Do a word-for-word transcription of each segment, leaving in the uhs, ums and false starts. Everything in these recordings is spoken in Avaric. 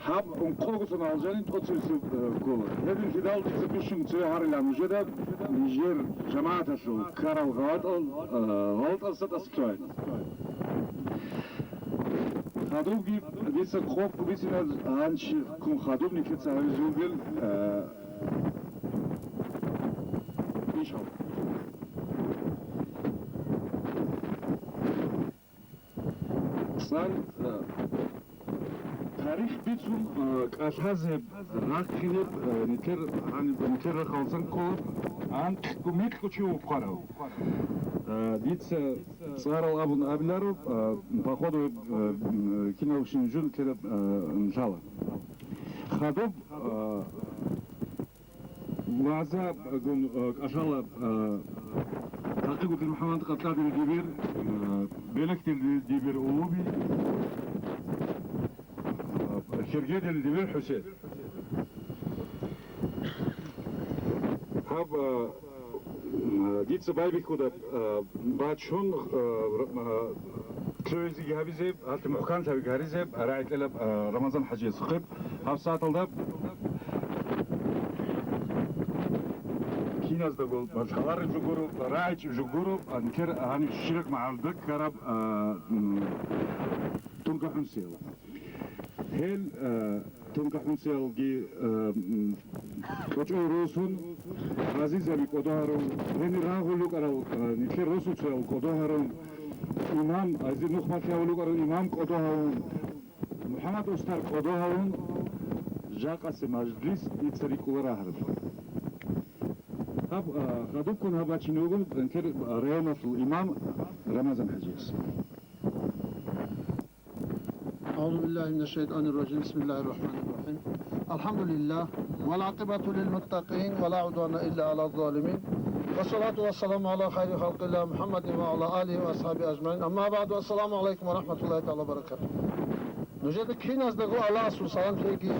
Гьаб ункъогосан алжанин тӀоцебесеб, э, ккола. Гьедин лъидал дица бищун цеве гьарилан нужеда, нижер жамагӀаталъул ккарал гъалатӀал, э, гъалатӀалса тӀасалъугьайин. Хадубги дица къокъ бицина, гьанчи ккун хадуб нилъеца гьавизе вугел, э, ишал. Цан, э, тарих бицун, э, кӀалъазе рахъинеб, э, нилъер, гьаниб нилъер рахъалцан ккола, анкьго микьго чи вукъарав. Э, дица цӀарал абун абиларо, э, походу, э, м, киналщин жун ккераб, э, лъала. Хадуб, э, Вагьзабгун, э, кӀалъала, э, Такъигутил МухӀаммад, Къаркъадил Дибир, э, Белехдил Дибир Улуби, э, Хергедил Дибир ХӀусен. Гьаб, э, дица байбихьуда, э, бачун, э, р-, э, лъугӀизеги гьабизе, гьалъи мухӀканлъаби гьаризе, рагӀи кьела, э, Рамазан ХӀажиясухъе. Гьаб сагӀаталда киназдаго лъалареб жо гуро, рагӀичӀеб жо гуро, анкер гьаниб Щирак магӀарда ккараб, а, м, Тункахунсел. Гьел, а, Тункахунселги, а, м, кьучӀой росун, гъазизаби кӀодо гьарун, гьенир рагъул рукӀарал, а, нилъер росуцоял кӀодо гьарун, имам, гьезие нухмалъи гьавулев вукӀарав имам кӀодо гьавун, МухӀаммад устар кӀодо гьавун, жакъасе мажлис дица рикӀкӀула рагьараб. Гьаб, а, хадубккун гьаб бачине вугун, нилъер районалъул имам Рамазан ХӀажияс. أعوذ بالله من الشيطان الرجيم. بسم الله الرحمن الرحيم. الحمد لله. والعاقبة للمتقين ولا عدوان إلا على الظالمين. والصلاة والسلام على خير خلق الله محمد وعلى آله وأصحابه أجمعين. أما بعد. السلام عليكم ورحمة الله تعالى وبركاته. Нужеда киназдаго Аллагьасул салам лъеги,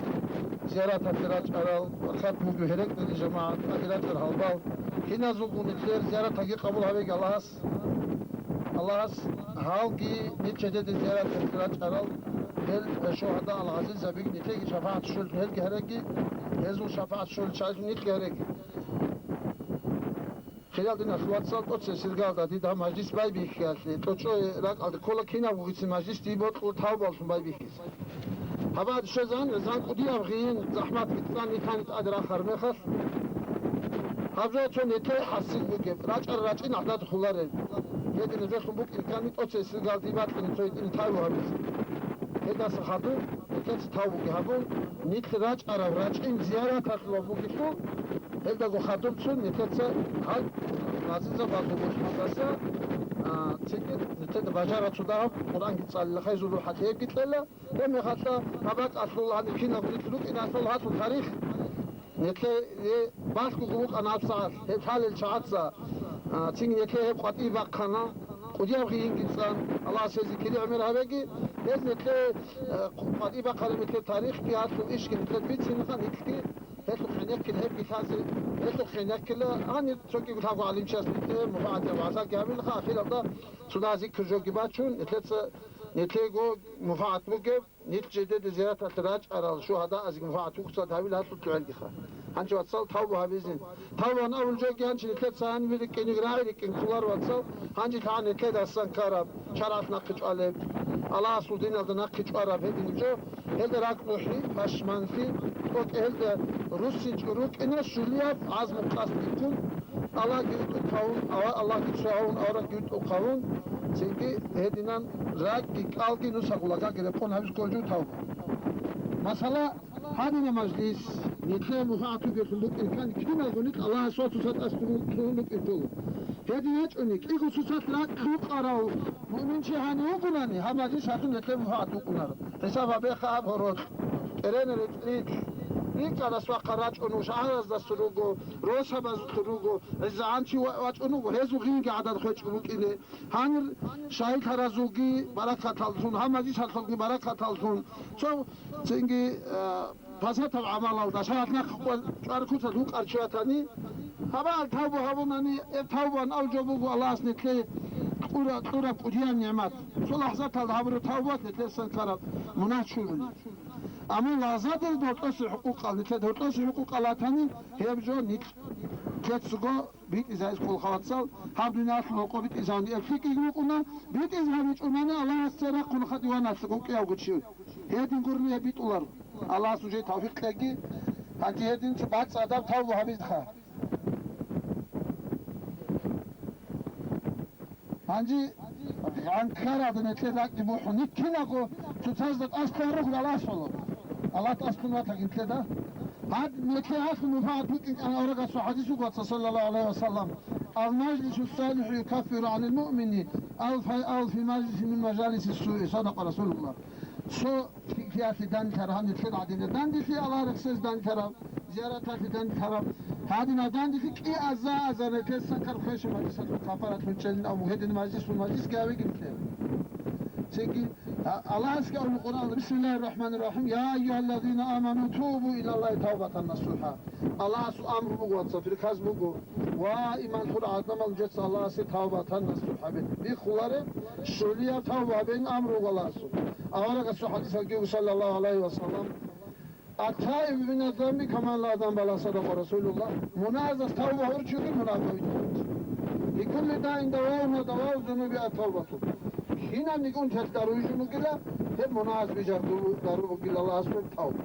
зияраталъе рачӀарал, баркат бугеб гьерекьели жамагӀат, тӀаде рачӀарал гьалбал, киназулгун нилъер зияраталги къабул гьавеги Аллагьас. Аллагьас гьалги нилъ жидеде зияраталъе рачӀарал гьел шугьада алгъазизабиги нилъеги шапагӀат щолел гьелги гьареги, гьезул шапагӀат щолел чагӀи нилъги гьареги. Хириял диналъул вацал, тӀоцебесеб иргалда дида гьаб мажлис байбихьиялъе кьучӀой ракӀалде ккола кинабгоцин мажлис дие бокьула тавбаллъун байбихьизе. Гьаб щвезегӀан, гӀезегӀан кӀудияб гъийин, захӀмат бицӀцӀан нилъ гьаниб тӀаде рахараб мехалъ, гьаб жо цо нилъее хӀасил бугеб, рачӀарал рачӀин гӀадад хъулареб. Гьедин нилъехун букӀин ккани, тӀоцебесеб иргалде бакьине цо гьитӀин тавбу гьабизе. Гьелдаса хадуб нилъеца тавбуги гьабун, нилъ рачӀараб рачӀин зияраталъула бугелъул, гьелдаго хадубцун нилъеца гьал гъазизабазул бусмаздаса, а, цинги нилъеда бажараб цо дагьаб Къуръанги цӀалила, хайзул рухӀалъи гьебги кьела. Гьеб мехалъа гьаб бакӀалъул гьаниб кинаб нилъ рукӀиналъул гьалъул тарих, нилъее балъгого букӀана гьаб сагӀат гьеб лъалел чагӀаца, а, цинги нилъее гьеб къватӀибе бахъана, кӀудияб гъийинги цӀан, Аллагьас гьезие кири гӀемер гьабеги, гьез нилъее, а, къватӀибе бахъараб нилъер тарихги гьалъул ишги нилъер бицинаха, нилъги гьелъухъ гӀенеккила гьебги лъазе, гьелъухъ гӀенеккила гьанир цогиго лъабго гӀалимчияс нилъее мугӀаятаб вагӀзаги гьабилаха, ахиралда цо дагьа зикр жоги бачун, нилъеца, нилъего мугӀаят бугеб, нилъ жидеде зияраталъе рачӀарал шугьадаазеги мугӀаят букӀцӀад гьавила гьалъулъ гӀелгиха. Гьанже, вацал, тавбу гьабизин. Тавбуян абул жоги гьанже нилъеца гьаниб рикӀкӀинеги рагӀи рикӀкӀин кколар, вацал, гьанже лъагӀан нилъеда асан ккараб, шаргӀалъ нахъе чӀвалеб, Аллагьасул диналда нахъе чӀвараб гьединаб жо, гьелда ракӀнухӀи, пашманлъи, тӀокӀ гьелда руссинчӀо рукӀине щулияб гӀазму-къасд бихьун, Аллагьги витӀухъавун, ава-, Аллагьги цо гьавун, аварагги витӀухъавун, цинги гьединан ракӀги кӀалги нусагъул лагаги рекъон гьабиз кколчӀо тавбу. Масала, гьадинаб мажлис, нилъее мугӀат бугелъун букӀин ккани, киналго нилъ Аллагьасул цоцазда тӀасалъугьун букӀин ккола. Гьедин гьечӀони, кӀиго цоцалъ ракӀ рукъарав муъминчи гьанив вугони, гьаб мажлис гьалъун нилъее мугӀат букӀунар. ХӀисаб гьабеха гьаб гьоркь. КӀеренерекь рикӀкӀарас вахъа рачӀун вуго, шагьараздаса руго, росабазулъ руго, гӀезегӀанчи ва-, вачӀун вуго, гьезул гъинги гӀадад хвечӀо букӀине. Гьанир шагьидлъаразулги баракаталлъун, гьаб мажлисалъулги баракаталлъун, цо цинги, а, пасатаб гӀамалалда шагьидлъи нахъ къо-, чӀвар куцалъ вукӀар чи ватани, гьабал тавбу гьабунани, гьеб тавбуян абул жо буго Аллагьас нилъее кьура-, кьураб кӀудиян нигӀмат. Цо лахӀзаталда гьабураб тавбуялъ нилъесан ккараб мунагь чуруни. Амма лагъзадерда гьоркьоса хӀукъукъал, нилъеда гьоркьоса хӀукъукъал ратани, гьеб жо нилъ-, нилъецаго битӀизайис кколха, вацал, гьаб дуниялалъул гьоркьоб битӀизавани эблъи кӀиги букӀуна, битӀизе гьабичӀунани Аллагьасда рахъун хадиваналъ гукӀиявго чи. Гьедин гурони гьеб битӀуларо. Аллагьас нужее тавфикъ кьеги, гьанже гьедин цо бацӀцӀадаб тавбу гьабизеха. Гьанже гъанкаралда нилъер ракӀги бухӀун, нилъ кинабго цоцазда тӀасалъугьарухъ Аллагьас вало. Аллагь тӀасалъун ватаги нилъеда. Гьаб нилъее гьалъул мунпагӀат букӀин кӀан аварагасул хӀадис буго, саллаллагьу гӀалайгьи ва саллам: «Ал-мажлису салихӀу юкаффиру гӀанил муъмини алфа, алфи мажлисин мин мажалиси суи». Садакъа Расулуллагь. Цо лъикӀлъиялъе данделъараб, гьаниб лъен гӀадинаб данделъи, Аллагь рехсезе данделъараб, зияраталъе данделъараб. Гьадинаб данделъи кӀиаза-азарай тесан кархвешаб мажлисалъул кафаратлъун чӀелин абун гьедин мажлисул мажлисги гьавегин лъе. Цинги, а, Аллагьасги абуна Къуръаналда: «Бисмиллагьир рахӀманир рахӀим. Я айюгьаллазина аману тубу илаллагьи тавбатан насухӀа». Аллагьасул амру буго, вацал, приказ буго. Ва иман лъурал гӀадамал, нужеца Аллагьасе тавбатан насухӀа бе-, биххуларе, щулияб тавба гьабейин амру вуго Аллагьасул. Аварагасул хӀадисалги, саллаллагьу гӀалайгьи ва саллам: «Ат-таибу мина-з-занби каман ла занба лагь», садакъа Расулуллагь. Мунагьаздаса тавба гьабурав чиги мунагь гьавичӀев. «Ликулли даин даваун ва давау зунуби ат-тавбату». Кинабниги унталъ дару вижун вугила, гьеб мунагьаз бижарулъ дару бугила Аллагьасул тавба.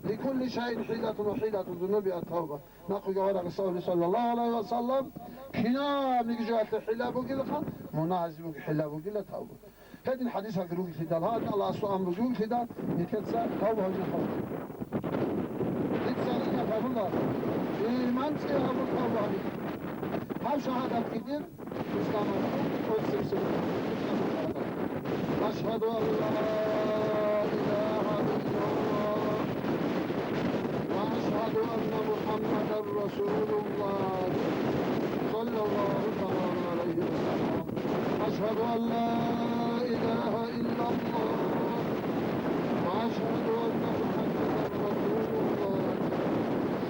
«Ликулли шайин хӀилатун ва хӀилату зунуби ат-тавба». Нахъеги аварагас абуна, саллаллагьу гӀалайгьи ва саллам: «Кинабниги жоялъе хӀила бугилаха, мунагьазе буго хӀила бугила тавба». Гьедин хӀадисалги ругелъидал, гьадин Аллагьасул амруги вугелъидал, нилъеца тавба гьабизе хъван. Дица инаб гьабула, иман цӀи гьабун тавба гьабизе. Гьаб шагьадатги дир исламалъул тӀоцебесеб шагьадат. Ашгьаду ан ла илагьа иллаллагь ва ашгьаду анна МухӀаммадан расулуллагь, саллаллагьу тагӀала гӀалайгьи ва саллам. Ашгьаду ан ла илагьа иллаллагь ва ашгьаду анна МухӀаммадан расулуллагь,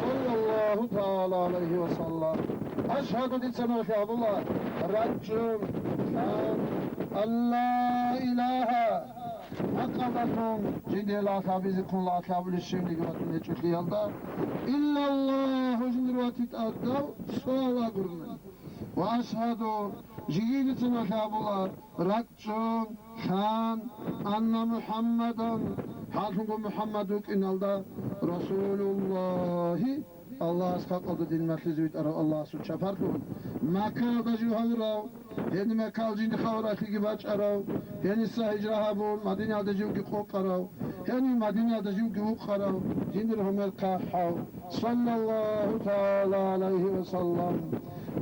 саллаллагьу тагӀала гӀалайгьи ва саллам. Ашгьаду, дица нухалъ абула, рачӀчӀун, лъан, ан ла илагьа, хӀакъалдалъун жиндие лагълъи гьабизе ккун лагълъи гьабулев щивниги ватун гьечӀолъиялда, иллаллагьу, жиндир ватин тӀадав цояв вугони. Ва ашгьаду, жиги дица нухалъ абула, рачӀчӀун, лъан, анна МухӀаммадан, хӀакълъунго МухӀаммад вукӀиналда, расулуллагьи, Аллагьас хӀакъалда дин малъизе витӀарав Аллагьасул чапарлъун, Маккаялда жив гьавурав, гьениб Маккаялда жиндихъ гьавуралъиги бачӀарав, гьениса гьижра гьабун, Мадинаялда живги къокъарав, гьенив Мадинаялда живги вукъарав, жиндир гьумер хъахӀав, саллаллагьу тагӀала гӀалайгьи ва саллам.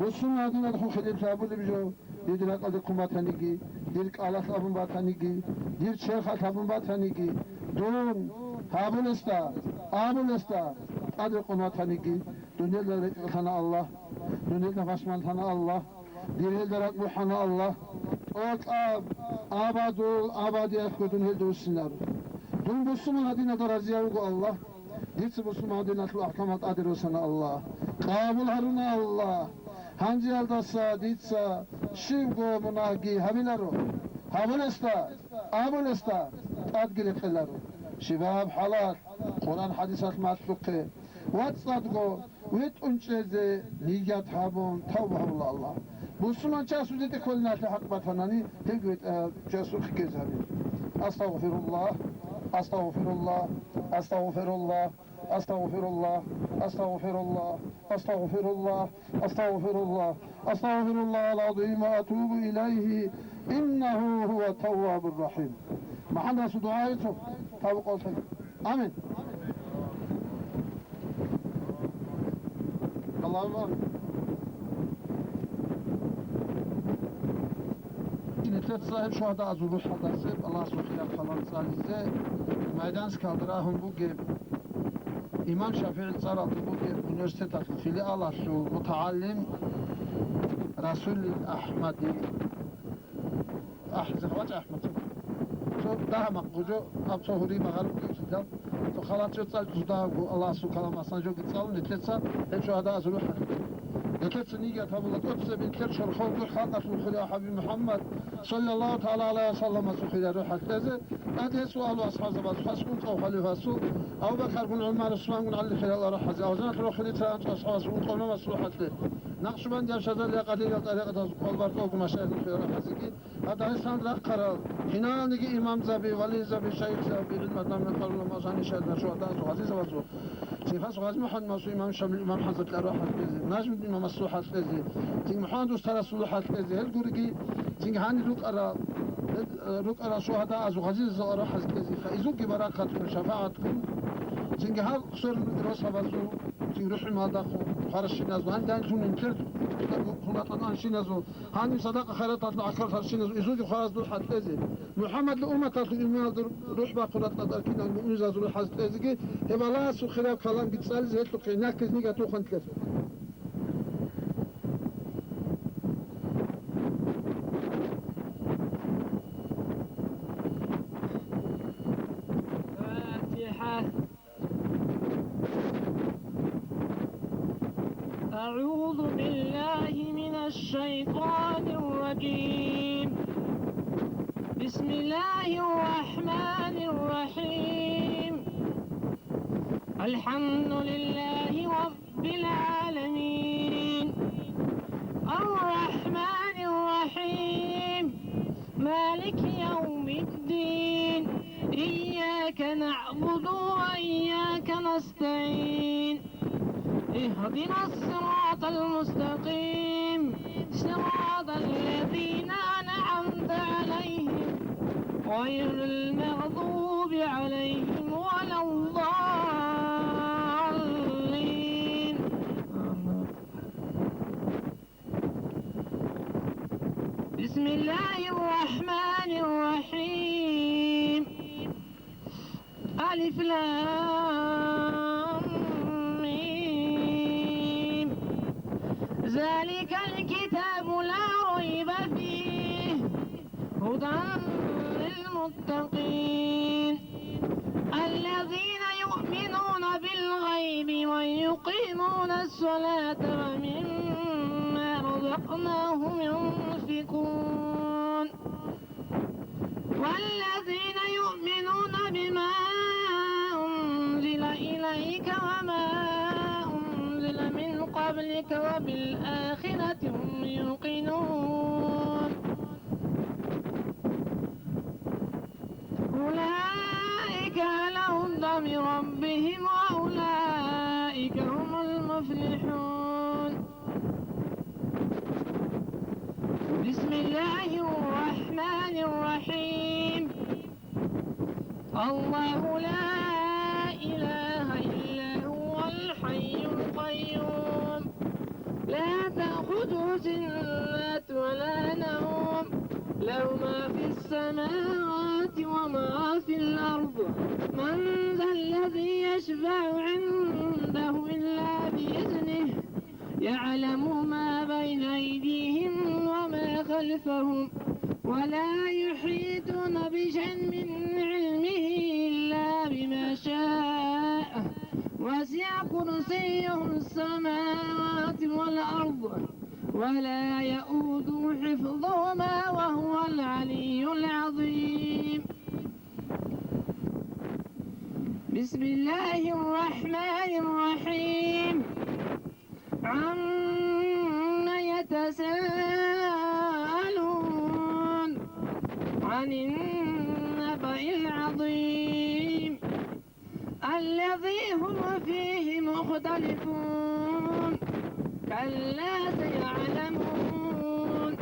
Бусурманал диналъул хилиплъи гьабулеб жо. Дир ракӀалде ккун батаниги, дир кӀалалъ абун батаниги, дир черхалъ абун батаниги, дун гьабулесда, абулесда тӀаде рекъон ватаниги, дунелда рекӀелъана Аллагь, дунелда пашманлъана Аллагь, дир гьелда ракӀ бухӀана Аллагь, тӀокӀаб абадул абадиялъго дун гьелда вуссинаро. Дун бусурман гьадиналда разияв вуго Аллагь. Дица бусурман диналъул ахӀкамал тӀаде росана Аллагь, къабул гьаруна Аллагь. Гьанжеялдаса дица щибго мунагьги гьабиларо, гьабулесда, абулесда тӀадги рекъеларо. Щибаб хӀалалъ Къуръан хӀадисалъ малъухъе ва цӀадго витӀун чӀезе ният гьабун тавба гьабула Аллагь. Бусурман чиясул житӀи кколиналъе хӀакъ батанани, гьебги ветӀа чиясухъе ккезе гьабе. Астагъфируллагь, астагъфируллагь, астагъфируллагь. أستغفر الله، أستغفر الله، أستغفر الله، أستغفر الله، أستغفر الله العظيم وأتوب إليه، إنه هو التواب الرحيم. МухӀаммад Расул дугӀа гьечӀо, тавбу къабул гьабе. Амин. Аллагьумма амин. Нилъеца гьеб шугьадаазул рухӀалдаса Аллагьасул хирияб калам цӀализе майданскалда рагьун бугеб, имам ШафигӀил цӀаралда бугеб университеталъул филиалалъул мутагӀалим Расулил АхӀмади, АхӀ-, АхӀмад, цо дагьа-макъ гьечӀо, аб цо гьури-багъар бугеб жидал, цо халат жо цӀалчӀо, жидагьабго Аллагьасул калам, асан жоги цӀалун, нилъеца гьеб шугьадаазул рухӀалъ. Нилъеца нигат гьабула тӀоцебе нилъер чорхол халкъалъул хирияв ХӀабиб МухӀаммад, саллаллагьу тагӀала гӀалайгьи ва салламасул хирияв рухӀалъ кьезе. ТӀаде суал асхӀабзабаз, хасун цӀалхъалихьасул, Абу Бакаргун, ГӀумар, Гьусмангун, ГӀали хириял рахӀазе, алжаналъ рохине царан цӀа асхӀабасул ункъо имамасул рухӀалъе, накъшбандиял шазалъ рекъалъе, тӀарикъатазул кӀолбар тӀолгу машаихӀул хириял рахӀазеги, гьадин гьесда рахъарал, киналниги имамзаби, вализаби, шайихзаби, гӀилму гьабулел гӀалимзаби, шагьидазул, гъазизабазул, Цин хасго ГъазимухӀаммадасул имам Шамил имам ХӀамзатил арвахӀ хӀалтӀизе, Нажмудин имамасул хӀалтӀизе, цин МухӀаммад устарасул хӀалтӀизе, гьел гурги цин гьанир рукӀарал, гьел, э, рукӀарал шугьадаазул гъазизазул арвахӀаз кьезе, изурги баракатун, шафагӀатккун, цинги гьал хсер росабазул, цин рухӀ-, ималдахъун, хваращиназул, гьандан лъунин кер, хунатӀан анщиназул, гьаниб садакъа-хайраталъул гӀахьаллъарщиназул, изурги хвараздул хӀалтӀизе. МухӀаммадил умматалъул имамалда рухӀ бахъун ратӀа тӀаркинал муъминзазул рухӀаз кьезеги, гьеб Аллагьасул хирав каламги цӀализе гьелъухъе инаккиз нигат тухъанлъе. الفاتحة. أعوذ بالله من الشيطان الرجيم. بسم الله الرحمن الرحيم. الحمد لله رب العالمين. الرحمن الرحيم. مالك يوم الدين. إياك نعبد وإياك نستعين. اهدنا الصراط المستقيم. صراط الذين أنعمت عليهم. غير المغضوب عليهم ولا الضالين. بسم الله الرحمن الرحيم. ألف لام ميم. ذلك الكتاب لا ريب فيه. هدى للمتقين. الذين يؤمنون بالغيب ويقيمون الصلاة ومما رزقناهم ينفقون. والذين يؤمنون بما أنزل إليك وما أنزل من قبلك وبالآخرة هم يوقنون. أولئك على هدى من ربهم وأولئك هم المفلحون. بسم الله الرحمن الرحيم. الله لا إله إلا هو الحي القيوم. لا تأخذه سنة ولا نوم. له ما في السماوات وما في الأرض. من ذا الذي يشفع عنده إلا بإذنه. يعلم ما بين أيديهم وما خلفهم، ولا يحيطون بشيء من علمه إلا بما شاء، وسع كرسيه السماوات والأرض، ولا يؤوده حفظهما، وهو العلي العظيم. بسم الله الرحمن الرحيم. عم يتساءلون. عن النبأ العظيم الذي هم فيه مختلفون. كلا سيعلمون.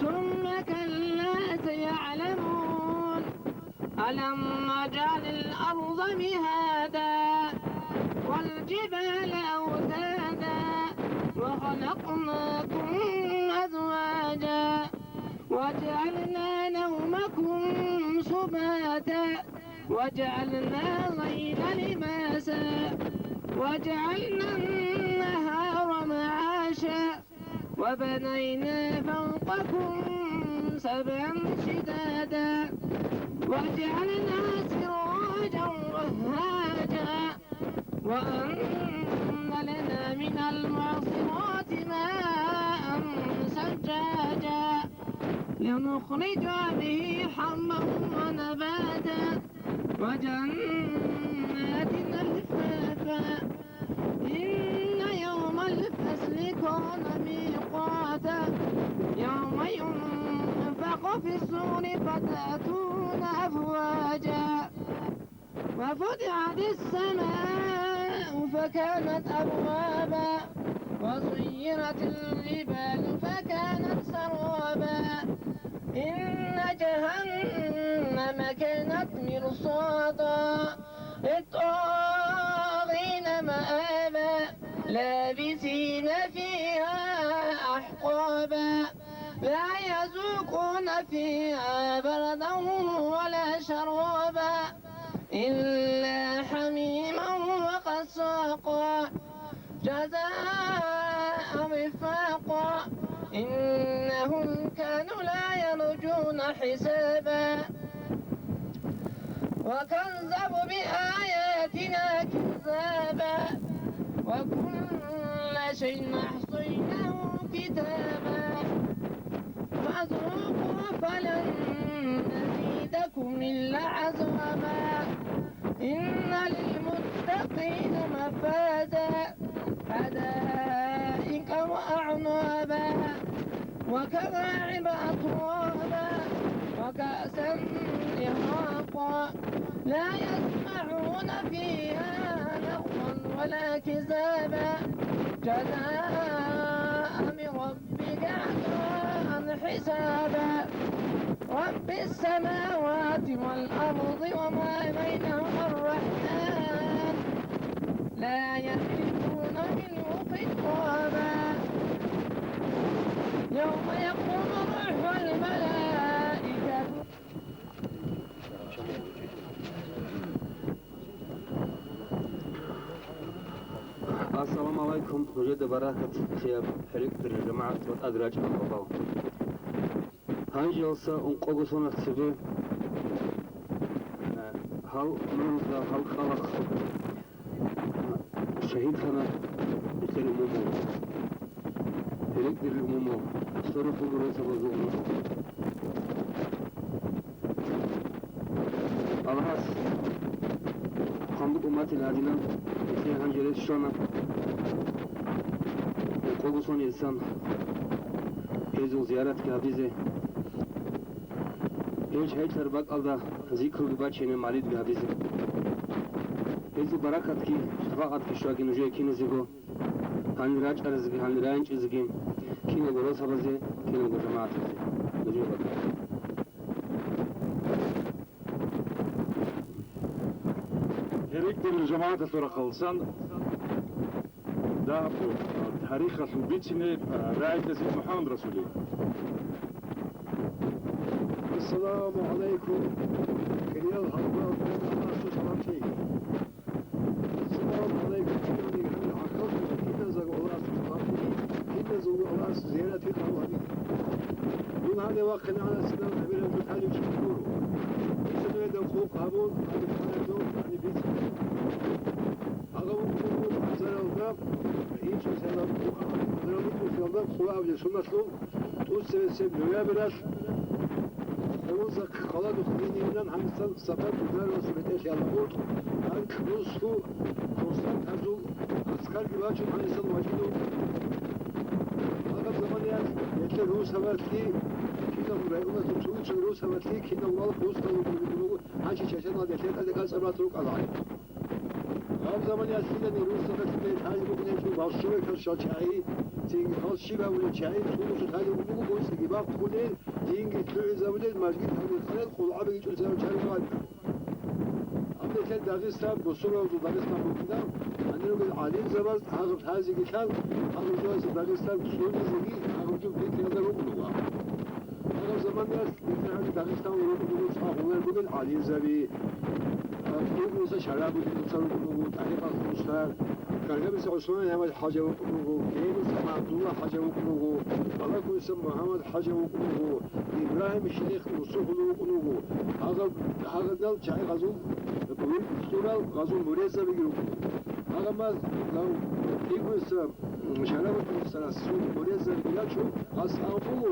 ثم كلا سيعلمون. ألم نجعل الأرض مهادا والجبال أوتادا وخلقناكم أزواجا وجعلنا نومكم سباتا وجعلنا الليل لباسا وجعلنا النهار معاشا وبنينا فوقكم سبعا شدادا وجعلنا سراجا وهاجا وأنزلنا من المعصرات ونخرج به حبا ونباتا وجنات ألفافا. إن يوم الفصل كان ميقاتا. يوم ينفخ في الصور فتأتون أفواجا. وفتحت السماء فكانت أبوابا. وسيرت الجبال فكانت سرابا. إن جهنم كانت مرصادا. للطاغين مآبا. لابثين فيها أحقابا. لا يذوقون فيها بردا ولا شرابا. إلا حميما وغساقا. جزاء وفاقا. إنهم كانوا لا يرجون حسابا. وكذبوا بآياتنا كذابا. وكل شيء أحصيناه كتابا. فذوقوا فلن نزيدكم إلا عذابا. إن للمتقين مفازا. حدائق وأعنابا. وكواعب أترابا. وكأسا دهاقا. لا يسمعون فيها لغوا ولا كذابا. جزاء من ربك عطاء حسابا. رب السماوات والأرض وما بينهما الرحمن. لا يملكون منه خطابا. يوم يقوم الروح والملائكة. Ассаламу гӀалайкум, нужеда баракат, хияб хӀерикӀдир жамагӀат ва тӀадрачӀа хабал. Гьанжеялса ункъого сонах цебе, э, гьал мурузда, гьал кӀалахъ шагьидлъана нилъер умумул, гьерекӀдерил умумул, сорухъ гуресабазул умумул. Аллагьас хъван букӀун батила гьадинан, нилъее гьанже рес щвана ункъого сонисан гьезул зияратги гьабизе, гьел шагьидлъараб бакӀалда зикруги бачине, малидги гьабизе. Гьезул баракатги шапагӀатги щваги нужее киназего, гьанир рачӀаразеги, гьанир рагӀинчӀезеги, киналго росабазе, киналго жамагӀатазе. Нужее баракат. ГьерекӀдерил жамагӀаталъул рахъалсан дагьабго, а, тарихалъул бицине, а, рагӀидазул МухӀаммад Расулил. Ассаламу гӀалайкум, кириял гьалмагъ, Аллагьасул салам лъеги. Ассаламу гӀалайкум, кириял гьалмагъ, гӀахьаллъи, киназего Аллагьасул салам лъеги, киназего Аллагьасул зияратги къабул гьабиги. Дун гьанив вахъинегӀан, гьанасинал гӀемераб жо лъалев чи гуро. Дица нужеда хъулухъ гьабун, гьаниб хъвараб жо, гьаниб бицин. Гьагъав вукӀун базаралда, ичӀго лъалаб базаралда, ичӀго лъалаб хъулугӀаб сунналъул тӀоцебесеб ноябралъ, Хъулузахъ хъаладухъ гьенивилан гьанисан сапар Дугаралъул бетӀерлъи гьалагъур, анкь бусгу курсантазул аскарги бачун гьанисан вачӀине вукӀана. Гьагаб заманаялъ гьелъе русабалъи, кинаб районалъул цо-цо русабалъи, кинаб вал хъустал руго, гьанчи чачаналда гьелъе тӀаде кӀацӀабат рукӀалгӀан. Гьаб заманаялъ лъилани русабалъи лъалеб букӀинчӀо балщугӀекал щал чагӀи, цинги хал щиб гьабулел чагӀи, цо-цо лъалеб буго, цинги бахъулел, динги лъугӀизабулел, мажгит гьабулел къалел, къулгӀаби гьечӀолъарав чагӀи вукӀана. Гьаб нилъер Дагъистан, бусурбабазул Дагъистан букӀина, гьанир ругел гӀалимзабаз гьагъаб лъазеги лъан, гьагъаб жоялъул Дагъистан цӀунизеги гьагъаб жо битӀиялда рукӀуна. Гьагъаб заманаялъ битӀараб Дагъистаналда рукӀун руго цӀакъ гъолар бугел гӀалимзаби, а, Кьуркьуса Шарабудин дуца рукӀун руго, тӀарикъат устар, Каргабиса ГӀусман ГӀамал хӀажа вукӀун руго, Гейбуса ГӀабдулла хӀажа вукӀун руго, Балакуса МухӀаммад хӀажа вукӀун руго, Ибрагьим шейх Усухъула вукӀун вуго. Гьагъаб-, гьагъадал чагӀи гъазул цӀурал гъазул мурезабиги рукӀун вуго. Гьагъамаз гьав кӀигоса шарабат царасул мурезабиги рачун, гъас анкъуго,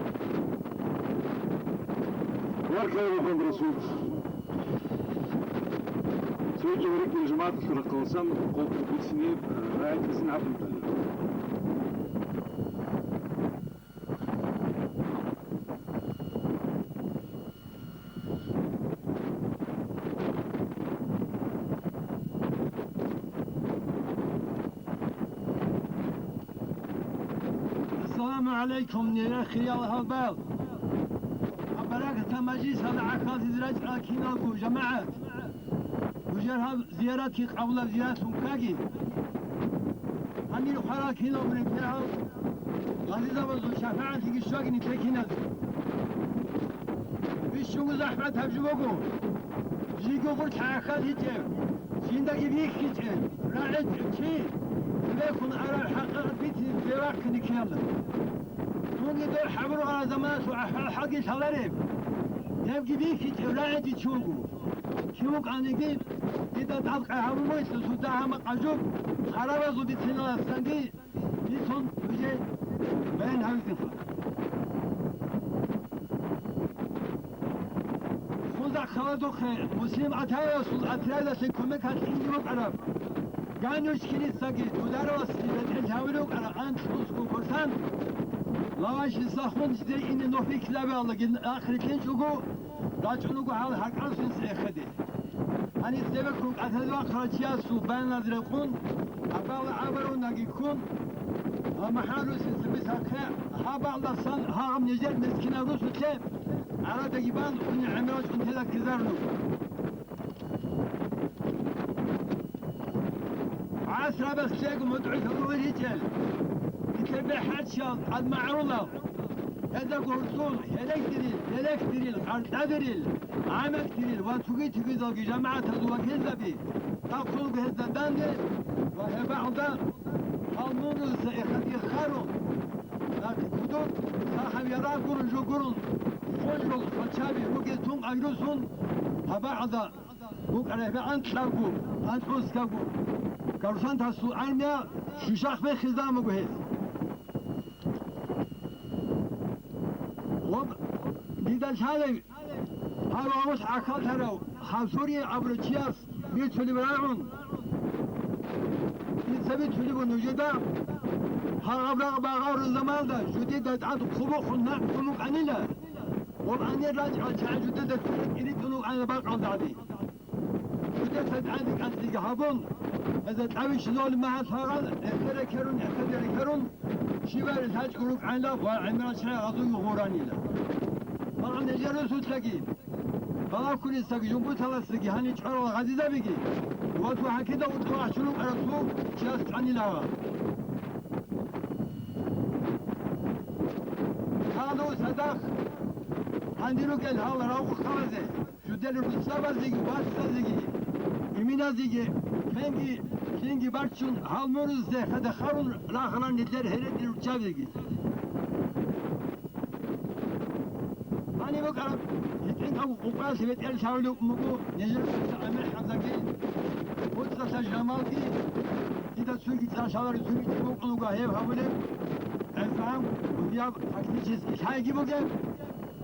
Баркалла, Мухаммад Расул. Цоги гьарикьул жамагӀаталъул рахъаласан къокъ бицине, э, рагӀи кьезин гьабун. السلام гӀалайкум, нижер хириял гьалбал. Гьаб баракатаб мажлисалда гӀахьаллъизе рачӀарал киналго жамагӀат. Нужер гьаб зияратги къабулаб зияратун ккаги. Гьанир хварал киналго рекерал гъазизабазул шафагӀатлъиги щваги нилъер киназде. Бищунго захӀмат гьаб жо буго. Жиго гъур лъагӀахьал гьечӀев, жиндаги бихьичӀев, рагӀичӀев чи, цебеккун араб хӀакъикъат бицине цевахъине ккела. Цоги дор хӀабургъарал заманалъул гӀахьал-хӀалги лъалареб, гьебги бихьичӀев рагӀичӀев чи вуго. Кив вукӀаниги, дида тӀадкъай гьабун бугелъул, цо дагьа-макъ гӀажуб, гӀарабазул бициналдасанги, бицун, нужее баян гьавизеха. Хунзахъ халадухъе Муслим ГӀатаевасул отрядалъе кумек гьатӀинги букӀараб. Ганюшкинисаги дудараласе бетӀер лъавулев вукӀараб анкьусго курсан, Лавашиса хун жидер ине нухбихьилабиялдаги ахире ккенчӀого, рачӀун руго гьал гьаркьалъулъ эхеде. Гьаниб цебеккун кӀалъазе вахъарав чиясул баяназ рекъун, гьабала абарунаги ккун, ва МахӀарусин цебесахъе гьабалдасан гьагъаб нижер мискинаб русулъе гӀарадаги бан, цони гӀемерал чӀунтелда ккезарун руго. ГӀасрабаз лъего мутӀигӀлъун ругел гьечӀел, нилъер бехӀарчиял тӀадмагӀарулал, гьезда гурцул гьерекдирил, гьерекдирил, къаркьадирил, гӀамекдирил ва цоги-цогидалги жамагӀатазул вакилзаби, тахъулго гьезда данде ва гьебагӀалда гьал мурулса эхеде харун, нахъ кудуб, сахаб ярагъ гурун жо гурун, хъужрул хвачаби ругел тун къагрусун, гьабагӀалда букӀараб гьеб анкьабго, анкьускабго, Гарусантасул армия щущахъ бехизабун буго гьез. Ва дида лъалеб, гьав гьавулъ гӀахьаллъарав Хасури абурав чияс бицунеб рагӀун, дица бицунеб буго нужеда, гьагъаб рагъ багъарун заманда жудеда тӀад хъубухъун нахъ хъумукъанила, ва гьанир рачӀарал чагӀи жудеда церекӀ иритӀун вукӀанила бакъалда гӀади. Жудеца тӀаде кӀанцӀиги гьабун, гьезда кьавищ золим магьал гьагъал, эхеде рекерун, эхеде рекерун, щибари лъачӀого рукӀанила ва гӀемерал чагӀи гъазуги гъуранила. Магьал нижер русулъаги, балагьунисаги, жунгуталасаги, гьанив чӀварал гъазизабиги, ва цо хӀакида утӀа вахчун вукӀарав цо чияс чӀванила гьагъал. Гьалу цадахъ гьанир ругел гьал рагъухъабазе. Жудел русабазеги, вацазеги, иминазеги, кенги, кинги бачун, гьал мурузде хада харун рахаран нилъер гьереги руччабиги. Гьаниб букӀараб гьитӀинтӀав къукъаялъе бетӀер лъавулев мугу нижер амир хӀамзаги, буцӀцӀалъа Жамалги, дида цуги цӀалъалари цуги букӀун вуго гьеб гьабулеб, гӀезегӀан бугеб, фактически лъайги бугеб.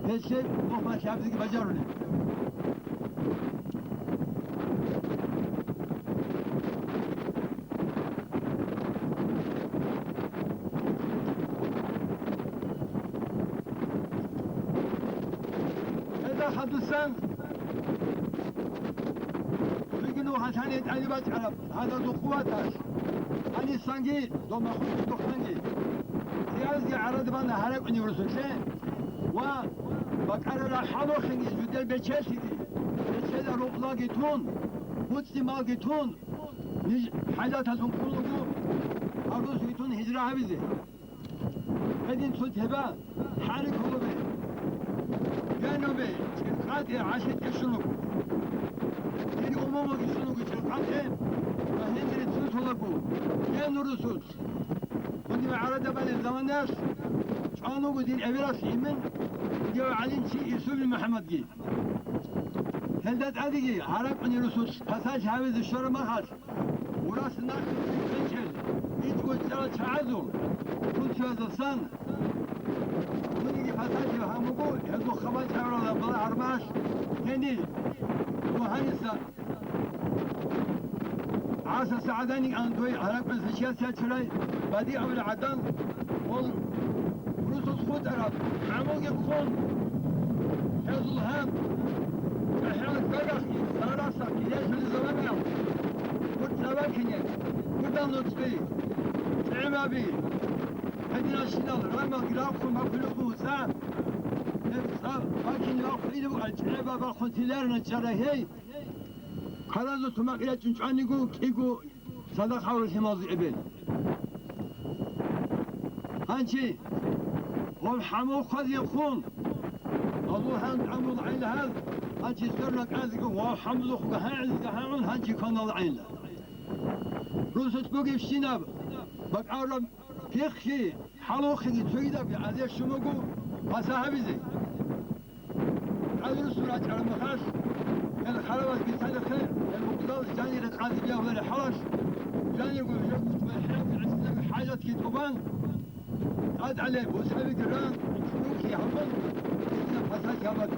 Гьелъе мухь лъабзеги бажарулеб. Гьезда хадусан цоги нух гьалъани тӀаде бачӀараб. Гьадазул къуваталъ гьанисанги дол махлукъ духъанги, кьиязги гӀарада бана гьаракӀунев русулъе ва бакӀарарал хӀалухъеги жудер бечелъиги, бечела рукълаги тун, буцӀцӀи малги тун, ниж хӀажаталъун ккун руго гьаб русуги тун гьижра гьабизе. Гьедин цо теба, хӀари кколебе, генубе, чӀиркъатӀе гӀалъитӀе щун вуго. Дир умумуги щун вуго чӀиркъатӀе ва гьенибе цо толаго, ген русулъ. Гьуниб гӀарада балеб заманаялъ чӀван вуго дир эбелалъ имин, гьев гӀалимчи Исубил МухӀаммадги. Гьелда тӀадеги гьаракӀуни русулъ пасалъи гьавизе щвараб махалъ, Урас нахъе кьечӀел, итӀго кьарал чагӀазул, куцаздасан, цониги пасалъи гьамуго, гьезул хабар чӀарала бала гьармалъ гьенир, ва гьаниса ГӀаса СагӀадани ан дой гьаракӀун сачияс ячарай, бадиабулел гӀадан, гъол русус хутӀараб гӀамулги хъун, гьезул гьаб, гӀехӀел гагахъги, сарасахъги, гьелъулел заманаялъ, гурцӀа бакине, гурдал нуцӀби, тӀегӀемаби, гьединал Щинал рамалги рахъун бакулев буса, гьеб цӀа бакин рахъине букӀа, чӀеба бахъун тиларна чара гьей. Хъаразул тумахъ ячӀун чӀваниго, кӀиго цадахъ гьаврулъималзи эбел. Гьанчи, гъоб хӀамул хъвазехун, Аллагьан тӀамул гӀайлагьал, гьанчи сверла кӀазего ва хӀамзухъ гьагӀизга гьагӀун гьанчи кванал гӀайла. Русус бугебщинаб бакӀараб пихъги, хӀалухъеги цогидабги гӀадеш щун буго паса гьабизе. КӀалрусул рачӀараб мехалъ, гьел хъараваз бицанихъе, гьел мукъдал жанире къази биягьулареб хӀалалъ, жанирго жо гьечӀого хӀинабги гӀисинаби хӀажатги тӀубан, тӀадгӀале бусабиги ран, рукӀи гьабун, гьесда пасалъи гьабаги.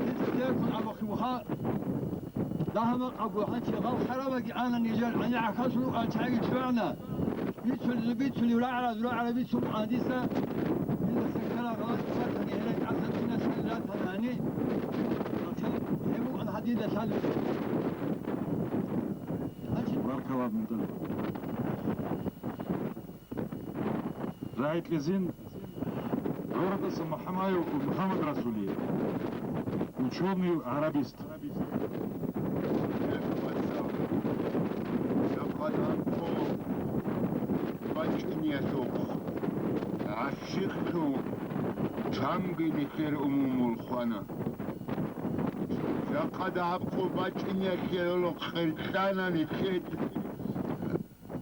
Гьесда ккун абухъе вуха, дагьа-макъабго гьанчи гъал хъараваги ана нижер гӀани гӀахьаллъун рукӀарал чагӀи чӀвана. Бицулел бицулев рагӀараз рагӀара бицун рукӀана дица. Гьелдаса ккарал гъалатӀ батани, гьеле кӀалъа киналъ ратана гьани. Гьеб букӀана гьадинда лъалеб. Баркалла, Муталиб. РагӀитлъизин гӀурабаса МухӀамаев МухӀаммад Расулиев, учёный, гӀарабист. Жакъа данкъо бачӀиниялъухъ гӀащикълъун чанги нилъер умумул хвана. Жакъа дагьаб къо бачӀиниялъе гӀоло къеркьана нилъер.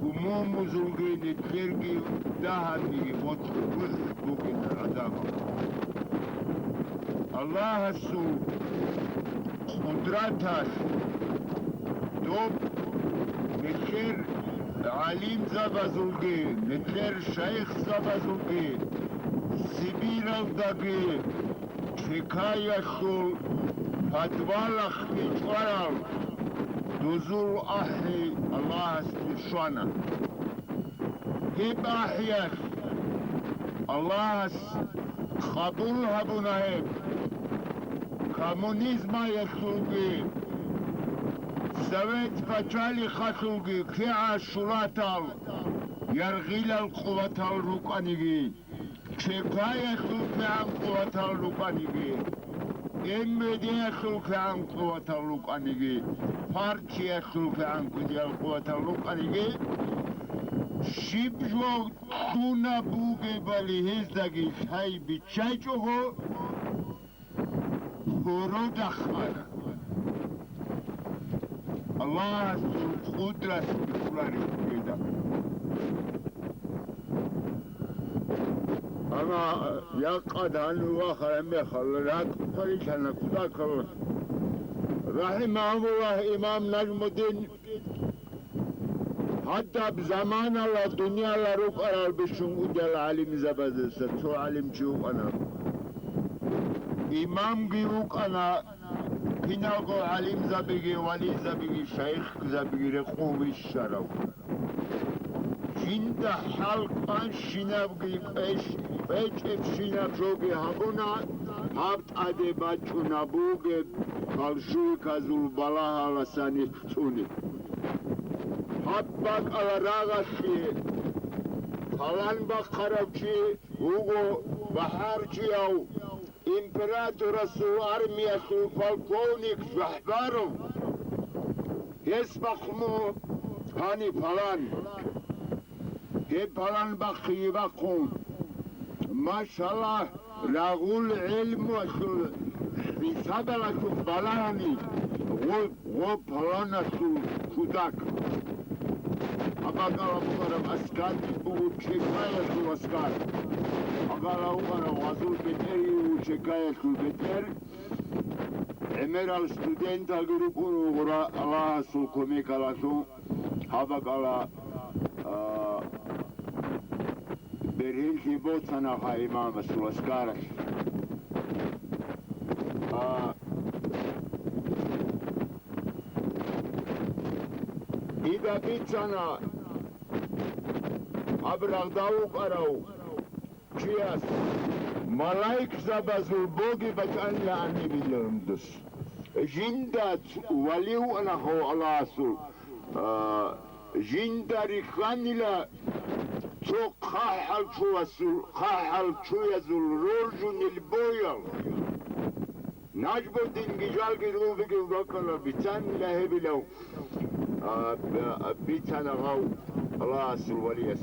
Умумузулги нилъерги дагьабниги боцӀи-бухӀ бугин гӀадамал. Аллагьасул къудраталъ доб нилъер гӀалимзабазулги, нилъер шайихзабазулги Сибиралдаги Чекаялъул подвалахъги чӀварал дузул ахӀи Аллагьасде щвана. Гьеб ахӀиялъ Аллагьас къабул гьабуна гьеб. Коммунизмаялъулги, Совет пачалихъалъулги кигӀан щулатал яргъилал къуватал рукӀаниги, Чекаялъул кигӀан къуватал рукӀаниги, МВД-ялъул кигӀан къуватал рукӀаниги, партиялъул кигӀан кӀудиял къуватал рукӀаниги, щиб жо кьуна бугебали гьездаги лъай биччачӀого, Гьородахъана. Аллагьасул къудрат бихьуларищ гьелда. Амма якъа дану вахараб мехалъ ракӀ парилъана кутакалъ. РахӀимагьуллагь, имам Нажмудин Гьадаб заманала дунияла рукӀарал бищун кӀудиял гӀалимзабаздаса цо гӀалимчи вукӀана. Имамги вукӀана, киналго гӀалимзабиги, вализабиги, шайихзабиги рекъон вищарав. Жинда хӀал кӀванщинабги кӀвеч-, кӀвечӀебщинаб жоги гьабуна, гьаб тӀаде бачӀунеб бугеб большевиказул балагьаласан цӀуне. Гьаб бакӀалда рагъалъе, палан бахъарав чи вуго бахӀарчияв, императорасул армиялъул полковник ЖахӀбаров. Гьес бахъун гьаниб палан. Гьеб палан бахъиги бахъун. Машаллагь, рагъул гӀелмуялъул хӀисабалъухъ балагьани, гъоб, гъоб паланалъул кутак. Гьаб бакӀалда букӀараб аскарги буго Чекаялъул аскар. Гьаб бакӀалда букӀараб гъазул бетӀерги буго Чекаялъул бетӀер. ГӀемерал студенталги рукӀун вугура Аллагьасул кумекалъун. Гьаб бакӀалда, а, бергьенлъи боцана гьа имамасул аскаралъ. А, дида бицана гьаб рагъда вукӀарав чияс малаикзабазул боги бачӀанилаан гьебилан дус. Жинда вали вукӀана гьав Аллагьасул, а, Жинда рихьанила цо хъахӀалчуязул, хъахӀалчуязул роржунел боял. Нажмудинги жалги ругел бакӀала бицанила гьебилав, а, б-, бицана гъав Аллагьасул валияс.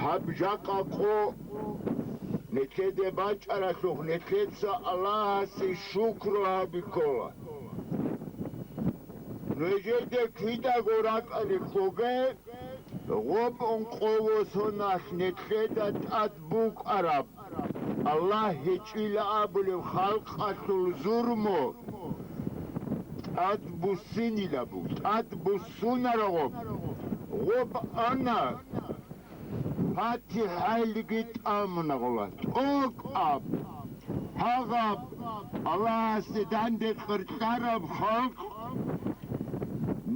Гьаб жакъа къо нилъеде бачӀаралъухъ нилъеца Аллагьасе шукру гьабиккола. Нужеде кидаго ракӀалде ккоге, гъоб ункъого соналъ нилъеда тӀад букӀараб, Аллагь гьечӀила абулеб халкъалъул зурму тӀад буссинила буго, тӀад буссунаро гъоб. Гъоб ана, ПатихӀайлги тӀамуна гъола. ТӀокӀаб, гьагъаб, Аллагьасде данде къеркьараб халкъ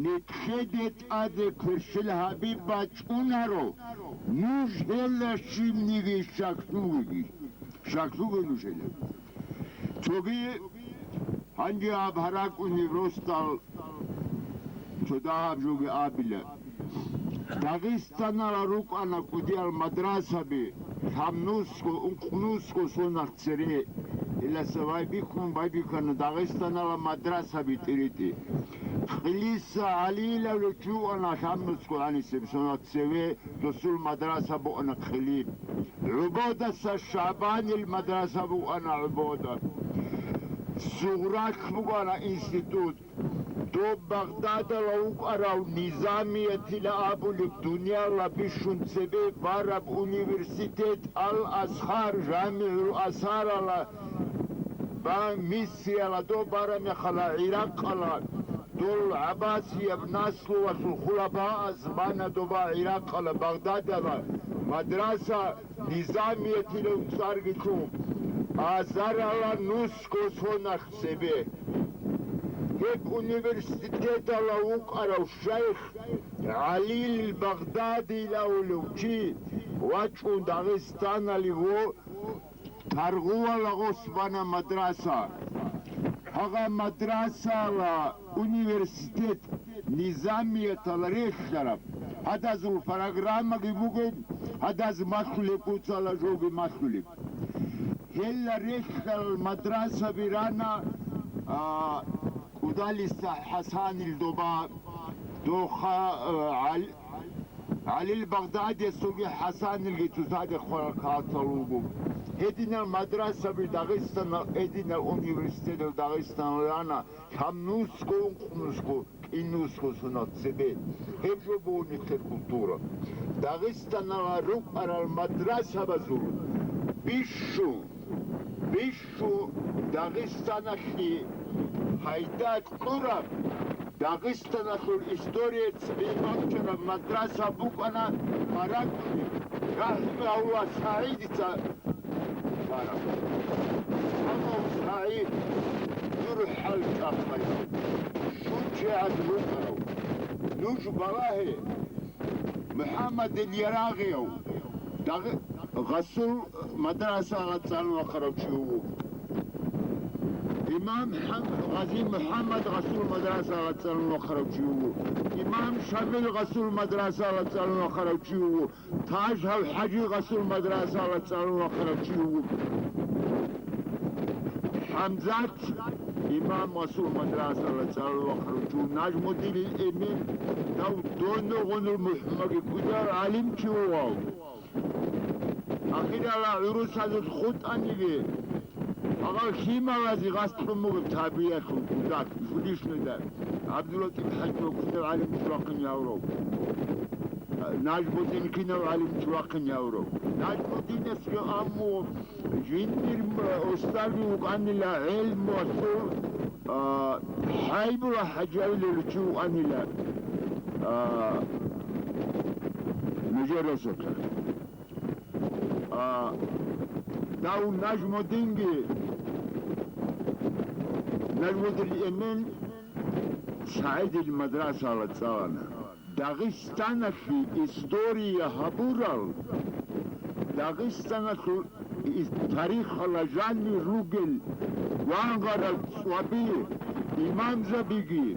нилъеде тӀаде кверщел гьабиб бачӀунаро, нуж гьелда щибниги щаклъугеги, щаклъуге нуж гьелда. Цоги гьанже гьаб гьаракӀунеб росдал цо дагьаб жоги абила. Дагъистаналда рукӀана кӀудиял мадрасаби, лъабнусго, ункънусго соналъ цере. Иласа байбихьун байбихьана Дагъистаналда мадрасаби тӀиритӀи. Хъилиса ГӀалилав чи вугӀана лъабнусго гьанисеб соналъ цеве. Досул мадраса букӀана Хъилиб. ГӀубодаса ШагӀбанил мадраса букӀана ГӀубода. Сугъралъ букӀана институт. Доб Багъдадалда вукӀарав Низамиятила абулеб дунияла бищун цебе бараб университет Ал-Азхар, ЖамигӀул Азхаралда ва Мисриялда доб бараб мехалда ГӀиракъалда дол гӀаббасияб наслуялъул хулафааз бана доба ГӀиракъалда, Багъдадалда мадраса Низамиятилан цӀарги лъун, азаралда нусго соналъ цебе. Гьеб университеталда вукӀарав шайх ГӀалил Багъдадилан абулев чи вачӀун Дагъистаналде ва Таргъуялда гъос бана мадраса. Гьагъа мадрасала университет Низамияталда релълъараб. Гьадазул программаги бугеб, гьадаз малъулеб куцала жоги малъулеб. Гьелда релълъарал мадрасаби рана, а, КӀудалиса ХӀасанил доба, доха, а, ГӀал-, ГӀалил Багъдадиясулги ХӀасанилги цоцазда хъварал кагъатал руго. Гьединал мадрасаби Дагъистаналда, гьединал университетал Дагъистаналда рана, лъабнусго, ункънусго, кӀинусго соналъ цебе. Гьеб жо буго нилъер культура. Дагъистаналда рукӀарал мадрасабазул бищун, бищун Дагъистаналъе пайда кьураб, Дагъистаналъул историяялда цебе бачараб мадраса букӀана БаракӀуни, рахӀимагьуллагь, СагӀидица бараб. Амма СагӀид дурхӀал чӀахъаяв, шучӀегӀан рукӀарав. Нуж балагье, МухӀаммадил Ярагъияв, Дагъ-, гъасул мадрасаялда цӀалун вахъарав чи вуго. Имам Хьам-, Гъази МухӀаммад гъасул мадрасаялда цӀалун вахъарав чи вуго. Имам Шамил гъасул мадрасаялда цӀалун вахъарав чи вуго. Тажгьав ХӀажи гъасул мадрасаялда цӀалун вахъарав чи вуго. ХӀамзат имам гъасул мадрасаялда цӀалун вахъарав чи вуго. Нажмудинил Эмин, дав доногъунул МухӀмаги кӀудияв гӀалим чи вугав. Ахирала гӀурусазул хутӀаниги, гьагъал лъималазе гъас кьун бугеб табиялъул кӀудалъ, жудишнуда, ГӀабдуллатӀиб ХӀажи ва кинав гӀалим чурахъин яврав. Нажмудин кинав гӀалим чурахъин яврав. Нажмудинасги амму жиндир устарги вукӀанила гӀелмуялъул, а, ХӀайбула ХӀажи абулев чи вукӀанила, а, нужер росулъа. А, дав Нажмудинги, Нажмудин Эмин СагӀидил мадрасаялда цӀалана. Дагъистаналъе история гьабурал, Дагъистаналъул ис-, тарихалда жанир ругел гвангъарал цӀваби, имамзабиги,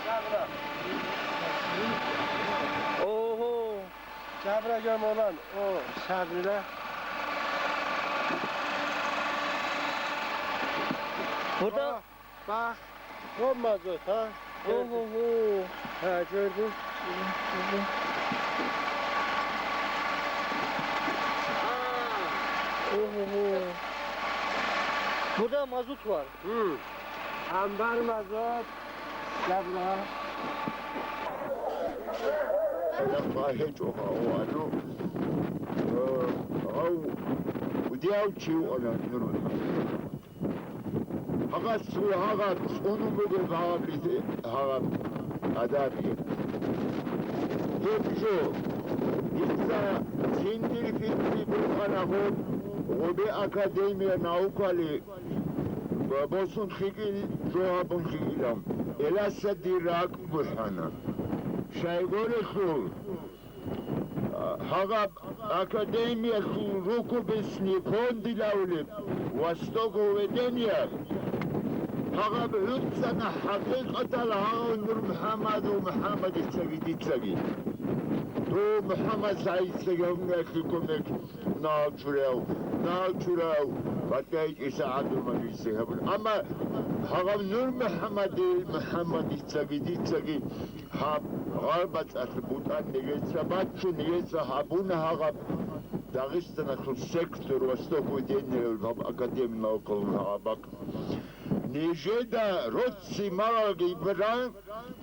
Жабра. Ого. Жабра жамолан. О, жабрила. Буда. О, бах. О, мазот, а? Ого-го. Ха, гьоркьоб. Ого-го. Буда мазут вар. Гьу. Амбар мазут. Жабра. ГьечӀо гьав, гьав, гьав, удияв чи вукӀана нур. Гьагъас цо гьагъаб цӀунун бугеб гьагъаблъи гьагъаб гӀадабги. Гьеб жо, дица цин дир пикри букӀана гъоб, гъобе академия наукали босун хикӀил жо гьабун хикӀилан, эласа дир ракӀ бухӀана. Щайгурелъул, гьагъаб академиялъул рукописный фондилавулеб «Востоковедение», гьагъаб гӀуцӀана хӀакъикъатал гьагъав Нур МухӀаммадов МухӀаммадицаги дицаги. Дов МухӀаммад СагӀидицаги гьавниялъе кумек, нал чурав, нал чурав, батӀай ИсагӀадул мажлисизе гьабуна. Амма гьагъав Нур МухӀаммадил МухӀаммадицаги дицаги гьаб гъалбацӀалъ бутӀан нижеца баччун, нижеца гьабуна гьагъаб Дагъистаналъул сектор «Востоковедение» гьаб академия наукалъул гьаб бакӀ. Нижеда роцци малалги бара,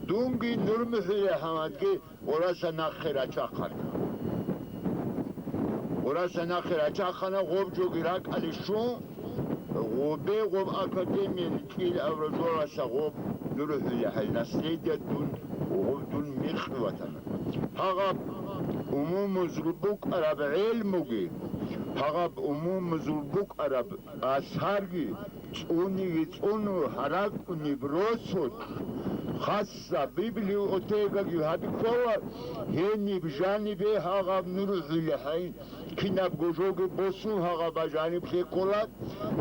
дунги Нур МухӀаммадги Къураса нахъе рачахъана. Къураса нахъе рачахъана, гъоб жоги ракӀалде щун, гъобе гъоб академиялъ кӀиаб рожоласа гъоб нур хӀулехӀел наследие дун, гъоб дун мекъи ватана. Гьагъаб умумузул букӀараб гӀелмуги, гьагъаб умумузул букӀараб асарги, цӀуниги цӀуну гьаракӀунеб росулъ, хасса библиотекаги гьаби ккола, гьениб жанибе гьагъаб нур хӀулехӀел кинабго жоги босун гьагъаба жаниб лъеккола,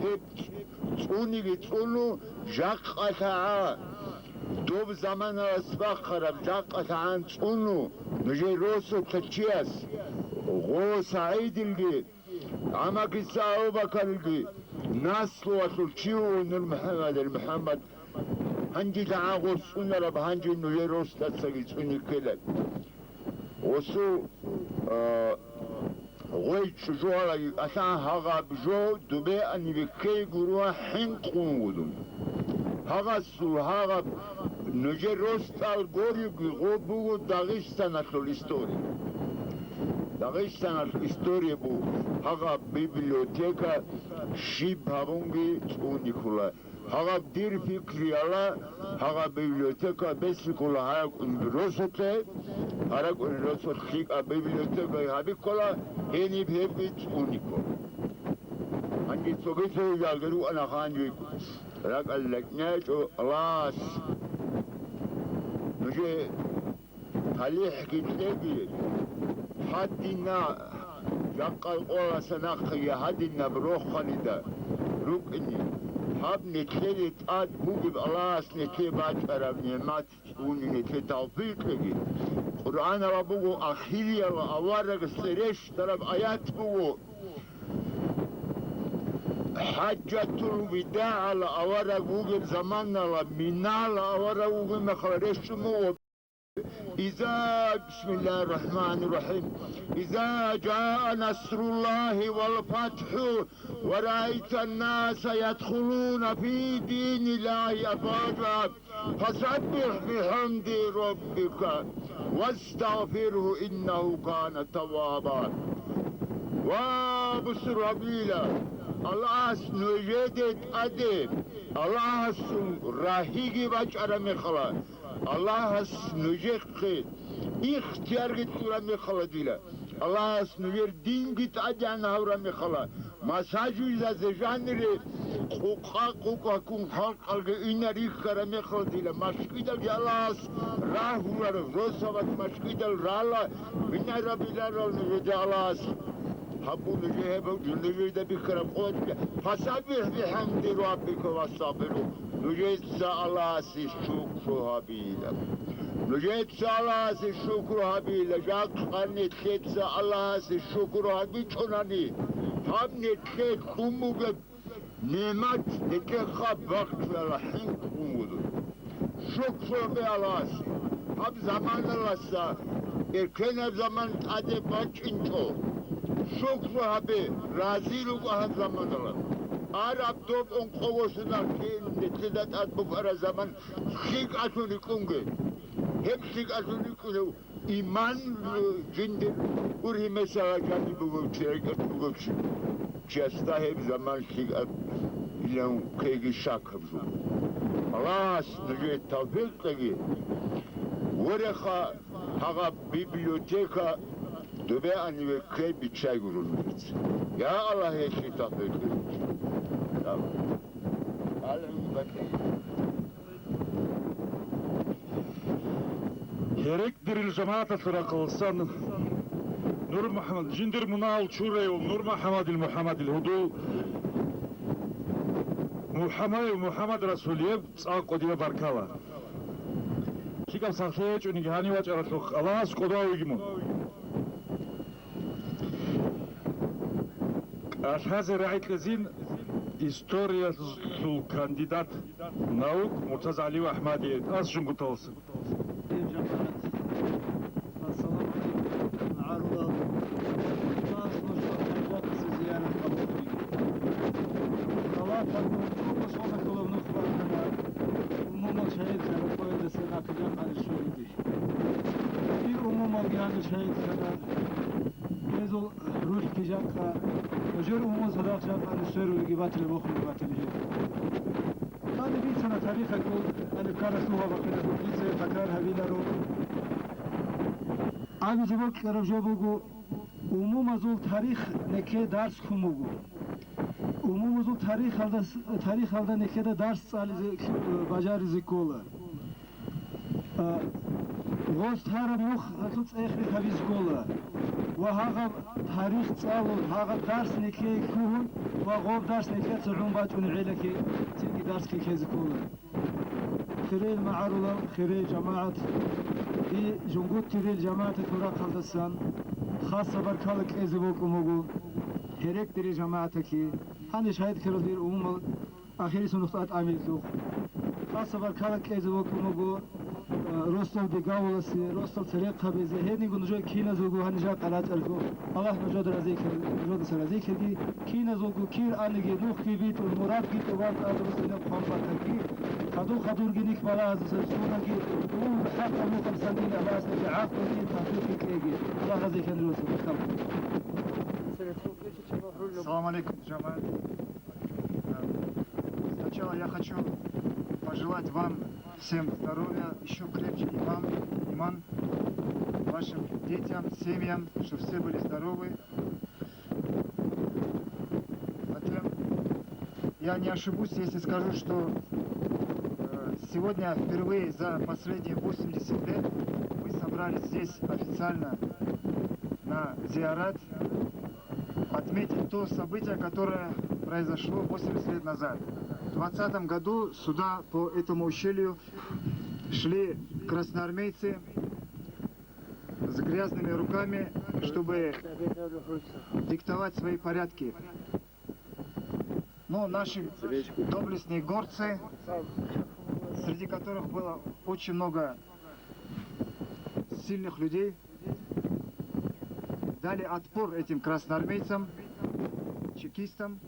гьеб цӀуниги цӀуну жакъалъагӀа, доб заманалас бахъараб жакъалъагӀан цӀуну нужер росулъа чияс, гъо СагӀидилги, Амма ГӀиса Абу-Бакарилги наслуялъул чи вуго Нур МухӀаммадил МухӀаммад, гьанже дагӀа гъос цӀунараб, гьанже нужер росдацаги цӀуне ккела. Гъосул, а, гъой чӀужугьалаги кӀалъан гьагъаб жо дубеани беккей гуруа хӀинкъун вугун. Гьагъасул гьагъаб нужер росдал горевги гъо буго Дагъистаналъул история. Дагъистаналъ история бу, гьагъаб библиотека щиб гьабунги цӀуникула. Гьагъаб дир пикриялъ, гьагъаб библиотека бесикула гьаракӀун росулъе, гьаракӀун росулъ лъикӀаб библиотека гьабиккула, гьениб гьебги цӀуникула. Гьанже цоги-цоги жалги рукӀана ханжи ракӀалда кӀнечӀо Аллагьас. Нужее талихӀги кьеги, гьадинаб жакъа къоялдаса нахъеги гьадинаб рохалида рукӀине, гьаб нилъее тӀад бугеб Аллагьас нилъее бачӀараб нигӀмат цӀунине нилъее тавфикъ кьеги. Къуръаналда буго, ахириял аварагасда рещтӀараб аят буго. ХӀаджатул видагӀалда авараг вугеб заманалда, Миналда авараг вугеб мехалда рещтӀун буго. Иза, бисмиллагьир рахӀманир рахӀим. Иза жаа насруллагьи вал фатхӀу ва раайтан наса ядхулуна фи диниллагьи афважа, фасаббихӀ бихӀамди раббика вастагъфиргьу, иннагьу кана тавваба. Ва бусурбабила, Аллагьас нужеде тӀаде, Аллагьасул рагьиги бачӀараб мехалда, Аллагьас нужехъе ихтиярги кьураб мехалда дила, Аллагьас нужер динги тӀадегӀан гьавураб мехалда, масажидазде жанире къукъа-къукъаккун халкъалги инар рихьараб мехалда дила, машгидалги Аллагьас рагьуларо, росабат машгидал рала, бинарабиларал нужеда Аллагьас. Гьабу нужее гьеб нужеда бихьараб къоялъ, фасаббихӀ бихӀамди раббика вастагъфиру. Нужеца Аллагьасе шукру гьабила. Нужеца Аллагьасе шукру гьабила. Жакъа нилъеца Аллагьасе шукру гьабичӀунани, гьаб нилъее кьун бугеб нигӀмат нилъехъа бахъиялда хӀинкъун вуго. Шукру гьабе Аллагьасе. Гьаб заманалдаса, эркенаб заман тӀаде бачӀинчӀо, шукру гьабе, рази руго гьаб заманалда. Араб доб ункъого соналъ нилъеда тӀад букӀараб заман лъикӀалъун рикӀкӀунге. Гьеб лъикӀалъун рикӀкӀунев иман, э, жиндир ургьимесала жаниб бугев чи, рекӀелъ бугев чи. Чиясда гьеб заман лъикӀабилан ккеги щакаб жо. Аллагьас нужее тавфикъ кьеги. Вореха, гьагъаб библиотека добеани веккей биччай гурун вец. Я Аллагь, гьелъие тавфикъ кьеги. Гьерекдерил жамагӀаталъул рахъаласан Нур МухӀаммад, жиндир мунагьал чураяв Нур МухӀаммадил, МухӀаммадил гьудул, МухӀаммадев МухӀаммад Расулиев цӀакъ кӀудияб баркала. ЛъикӀаб сахлъи гьечӀониги гьанив вачӀаралъухъ Аллагьас кӀодо гьавиги мун. КӀалъазе рагӀи кьезин историялъул кандидат наук МуртазагӀалиев АхӀмадие тӀас жунгуталасан. Ассаламу гӀалайкум, гӀарулал. ТӀас нуж хӀажатасе зиярат гьабулеб. Аллагь пакалъул цӀакъ нухда бахъана, умумул шагьидлъи рукъоялдаса нахъе жакъа рещтӀунги. Дир умумалги гьанже шагьидлъана, гьезул рухӀги жакъа, нужер умумул цадахъ жакъа рещтӀунги батилеб бохун батилеб. Гьаниб бицана тарихалъул, гьаниб ккаралъугьа бахъиналъул дица гьеб такрар гьабиларо. Абизе бокьараб жо буго, умумазул тарих нехее дарс ккун буго. Умумазул тарихалда, тарихалда нехеда дарс цӀализе, э, бажаризе ккола. А, гъос тараб нух гьалъул цӀехги гьабизе ккола. Ва гьагъаб тарих цӀалун, гьагъаб дарс нехее лъугьун ва гъоб дарс нехеца гӀун бачӀунеб гӀелалъе цинги дарсги ккезе ккола. Хириял магӀарулал, хириял жамагӀат, дие жунгутирил жамагӀаталъул рахъалдасан хасаб баркала кьезе бокьун буго гьерекдерил жамагӀаталъе, гьаниб шагьид ккарал дир умумал ахирисеб нухда тӀамилелъухъ. Хасаб баркала кьезе бокьун буго, э, росдал бегавуласе, росдал церехъабазе, гьединго нужер киназулго гьаниб жакъа рачӀаралъухъ. Аллагь нужеда разилъа-, нужедаса разилъаги, киназулго кир аниги, нухги битӀун, мурадги тӀубан тӀад росинаб хъван батаги, хадур-хадурги нихъ балагьаздаса сунаги, умумул хӀакъаб мукъаб сардин Аллагьас нилъее гӀакълуги тавфикъги кьеги. Аллагь разилъа нужедаса. Салам алейкум, жамагӀат. Сначала я хочу пожелать вам всем здоровья, еще крепче иман, иман вашим детям, семьям, чтобы все были здоровы. Затем я не ошибусь, если скажу, что, э, сегодня впервые за последние восемьдесят лет мы собрались здесь официально на зиарат, отметить то событие, которое произошло восемьдесят лет назад. В двадцатом году сюда, по этому ущелью, шли красноармейцы с грязными руками, чтобы диктовать свои порядки. Но наши доблестные горцы, среди которых было очень много сильных людей, дали отпор этим красноармейцам, чекистам,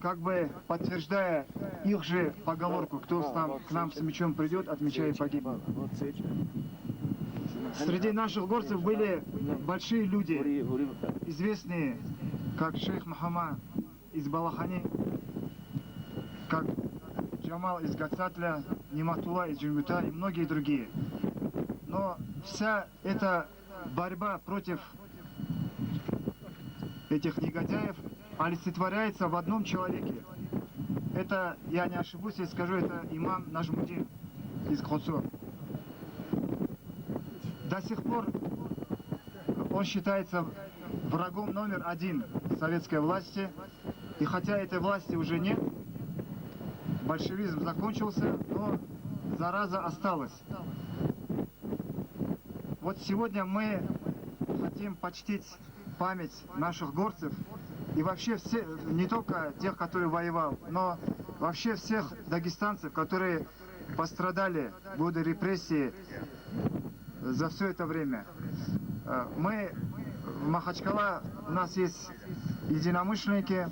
как бы подтверждая их же поговорку: «Кто с нам, к нам с мечом придет, от меча и погибнет». Среди наших горцев были большие люди, известные как шейх Мухаммад из Балахани, как Джамал из Гацатля, Ниматулла из Джунгута и многие другие. Но вся эта борьба против этих негодяев олицетворяется в одном человеке. Это, я не ошибусь, если скажу, это имам Нажмудин из Кхоцо. До сих пор Он считается врагом номер один советской власти. И хотя этой власти уже нет, большевизм закончился, но зараза осталась. Вот сегодня мы хотим почтить память наших горцев и вообще все, не только тех, которые воевал, но вообще всех дагестанцев, которые пострадали в годы репрессии за все это время. Э, Мы в Махачкала, у нас есть единомышленники,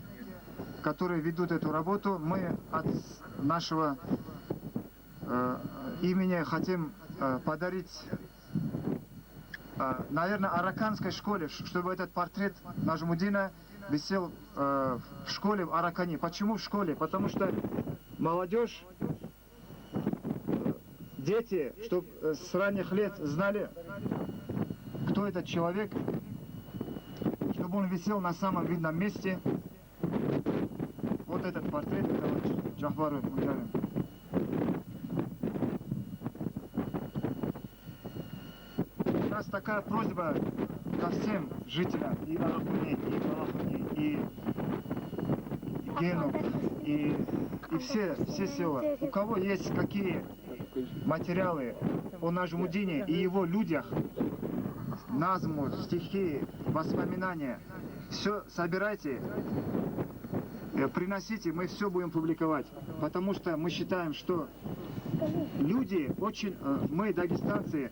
которые ведут эту работу. Мы от нашего э, имени хотим э, подарить, э, наверное, араканской школе, ш- чтобы этот портрет Нажмудина висел э, в школе в Аракане. Почему в школе? Потому что молодежь, дети, чтобы с ранних лет знали, кто этот человек, чтобы он висел на самом видном месте. Вот этот портрет, это вот Джахбар Муджарин. У нас такая просьба ко всем жителям и Арахуни, и Балахуни, и Гену, и, и все, все села. У кого есть какие материалы о Нажмудине и его людях, назму, стихи, воспоминания, все собирайте, э, приносите, мы все будем публиковать, потому что мы считаем, что люди очень, э, мы, дагестанцы,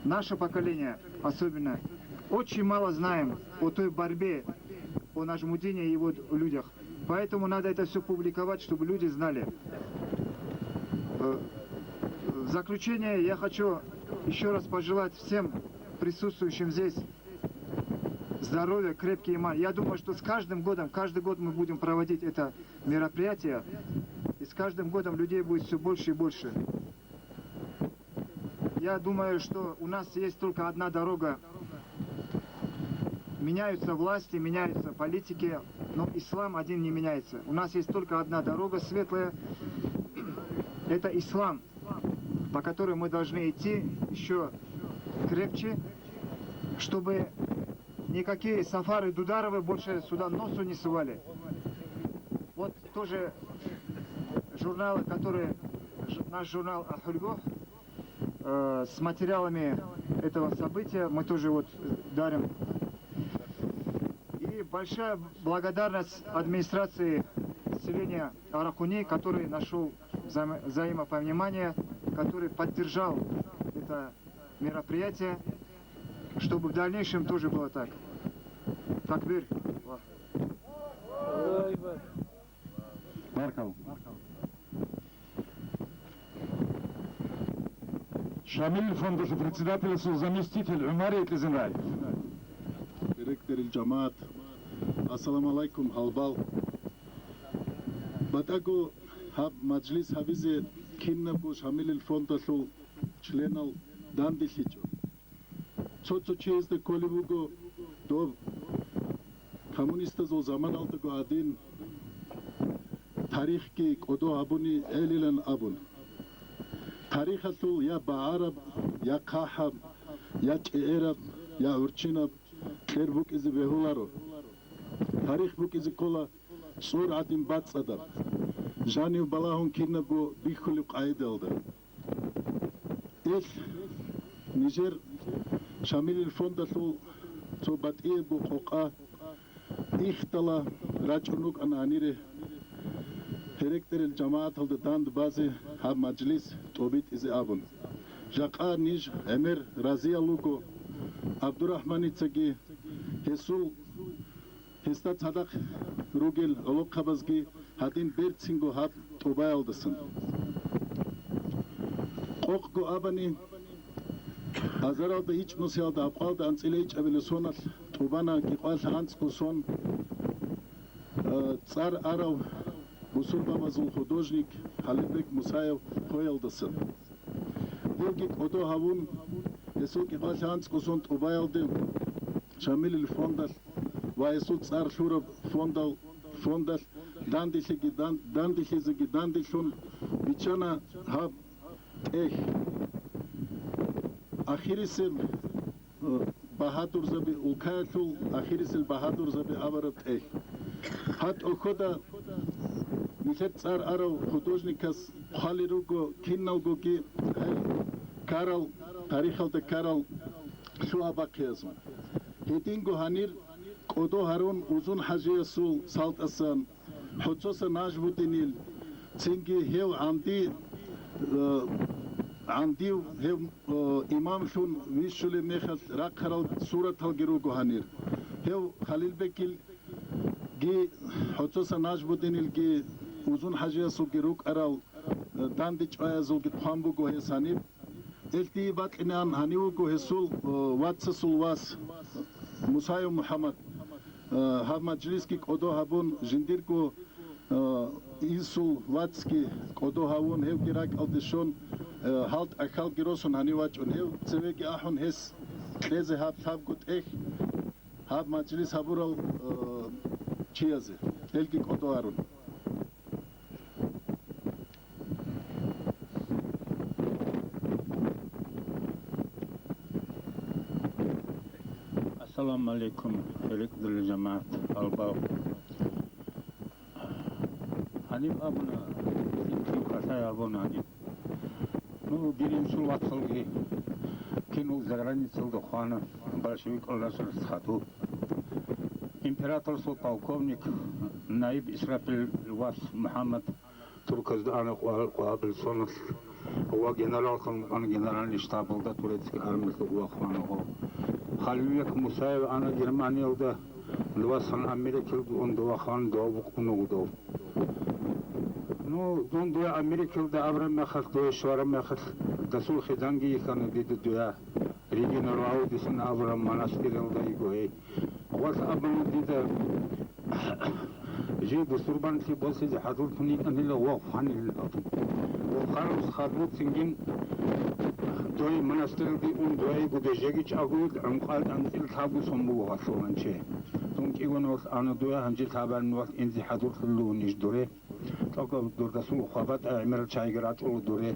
наше поколение особенно, очень мало знаем о той борьбе, о Нажмудине и его людях. Поэтому надо это все публиковать, чтобы люди знали. Э, В заключение я хочу еще раз пожелать всем присутствующим здесь здоровья, крепкий иман. Я думаю, что с каждым годом, каждый год мы будем проводить это мероприятие, и с каждым годом людей будет все больше и больше. Я думаю, что у нас есть только одна дорога. Меняются власти, меняются политики, но ислам один не меняется. У нас есть только одна дорога светлая. Это ислам, по которой мы должны идти еще крепче, чтобы никакие Сафары Дударовы больше сюда носу не сували. Вот тоже журналы, которые, ж- наш журнал «Ахульго», э, с материалами этого события мы тоже вот дарим. И большая благодарность администрации селения Аракуни, который нашел взаимо- взаимопонимание, который поддержал это мероприятие, чтобы в дальнейшем тоже было так. Такбир. Баркал. Шамилил фондалъул председателасул заместитель ГӀумар Икьизин рай. Директорил жамаат, ассаламу алайкум, гьалбал. БатӀаго гьаб мажлис гьабизе кинабго Шамилил фондалъул членал данделъичӀо. Цо-цо чиясда кколеб буго доб коммунистазул заманалдаго гьадин тарихги кӀодо гьабуни гӀелилан абун. Тарихалъул я багӀараб, я хъахӀаб, я чӀегӀераб, я гӀурччинаб кьер букӀизе бегьуларо. Тарих букӀизе ккола цӀур гӀадин бацӀцӀадаб, жанив балагьун кинабго бихьулеб къагӀидаялда. Ил нижер Шамилил фондалъул цо батӀиябго къокъа ихтала рачӀун рукӀана гьанире гьерекьдерил жамагӀаталда дандбазе гьаб мажлис тӀобитӀизе абун. Жакъа ниж гӀемер разиял руго ГӀабдурахӀманицаги гьесул Гьесда цадахъ ругел гӀолохъабазги гьадин берцинго гьаб тӀубаялдасан. Къокъго абани, азаралда ичӀнусиялда абкъалда анцӀила ичӀабилеб соналъ тӀубана кӀикъвалъ анцӀго сон, э, цӀар арав бусурбабазул художник Халилбек Мусаев хвеялдасан. Гьевги кӀодо гьавун, гьесул кӀикъвалъ анцӀго сон тӀубаялде Шамилил фондалъ ва гьесул цӀар лъураб фондал-, фондалъ данделъиги дан-, данделъизеги данделъун биччана гьаб тӀехь. Ахирисеб, э, Багьадурзаби, улкаялъул ахирисел багьадурзаби абараб тӀехь. ГьатӀохода нилъер цӀар арав художникас хъвалел руго киналгоги гьел ккарал, тарихалда ккарал лъугьа-бахъиязул. Гьединго гьанир кӀодо гьарун Узун-хӀажиясул салтасан ХӀоцоса Нажмудинил, цинги гьев гӀанди-, э, гӀандив гьев, э, имамлъун вищулеб мехалъ рахъарал сураталги руго гьанир. Гьев Халилбекил- ги, ХӀоцоса Нажмудинилги, Узун-хӀажиясулги рукӀарал, э, дандечӀваязулги хъван буго гьес гьаниб. Ил дие бакьинан гьанив вуго гьесул, э, вацасул вас Мусаев МухӀаммад. Э, гьаб мажлисги кӀодо гьабун, жиндирго, э, инсул вацги кӀодо гьавун, гьевги ракӀалде щун, э, гьал тӀахьалги росун гьанив вачӀун, гьев цевеги ахӀун, гьес кьезе гьаб лъабго тӀехь гьаб мажлис гьабурал, э, чиязе, гьелги кӀодо гьарун. Ассаламу алейкум, хирикъдул жамагӀат, гьалбал. Гьаниб абуна, кин кватай абуна гьаниб. Ну, дир инсул вацалги кинул заграницалда хвана, большевикал росулъ хадуб. Императорсул полковник наиб Исрапил вас МухӀаммад Турказда ана къва-, къвабил соналъ ва генераллъун вукӀана генеральный штабалда турецкий армиялъул вахвана гъо. Халилбек Мусаев ана Германиялда, дова сан Америкалда ун дова хван дова вукӀун вугев. Ну, дун дуе Америкалда абураб мехалъ, дуе щвараб мехалъ, дасул хизанги йихьана дида дуе. Регина Раудисан абураб монастыралда йиго гьей. Гъолъ абуна дида, жив бусурбанлъи босизе хӀадурлъун йикӀанила ва хванилин абун. Ва хъарус хадуцинги дой монастыралде ун дуе йиго, жеги чӀагоги гӀункъа анцӀила лъабго сон буго гьалъуланчи. Дун кӀигоналъ ана дуе, гьанже лъабарин валъ инзе хӀадурлъулев вугин иш дуре. ТӀокӀаб дурдасул хвабатӀа гӀемерал чагӀиги рачӀула дуре.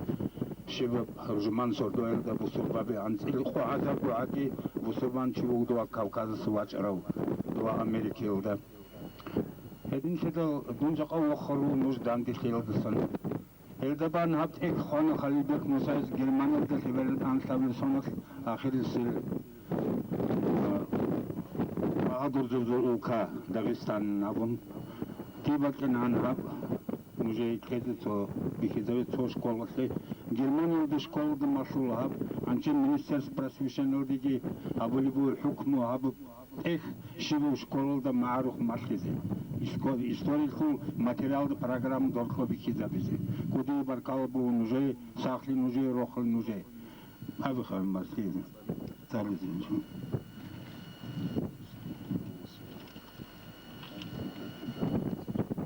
Щибаб ружуман сордоялда бусурбаби анцӀила къо гӀадаб гугӀаги бусурбанчи вугдува Кавказаса вачӀарав дова Америкиялда. Гьединлъидал дун жакъа вохару нуж данделъиялдасан. Гьелда бан гьаб тӀехь хвана Халилбек Мусаевица Германиялда лъеберан анлъабил соналъ ахирисел, а, багьадурзабазул улка Дагъистан абун. Дие бакӀинан гьаб нужее кьезе цо бихьизаве цо школалъе. Германиялда школалда малъула гьаб, гьанже Министерство просвещениялдеги гьабулеб буго хӀукму гьаб тӀехь щибаб школалда магӀарухъ малъизе, исто-, историялъул материалда программа дортлъо бихьизабизе. Кудие баркала буго нужее, сахлъи нужее, рохли нужее. Абихъан марсизе. Цализе.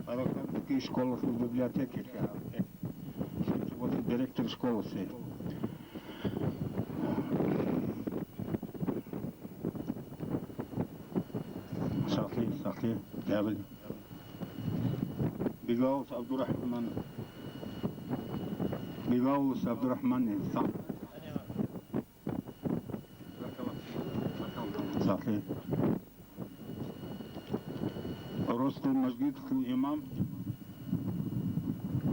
Баракаллахи школалъул библиотекалъе. Директор школасе. Сахлъи, сахлъи, дявил. Бигаулас Абдурахман. Бигаулас Абдурахман, сахлъи. Сахлъи. Росдал мажгиталъул имам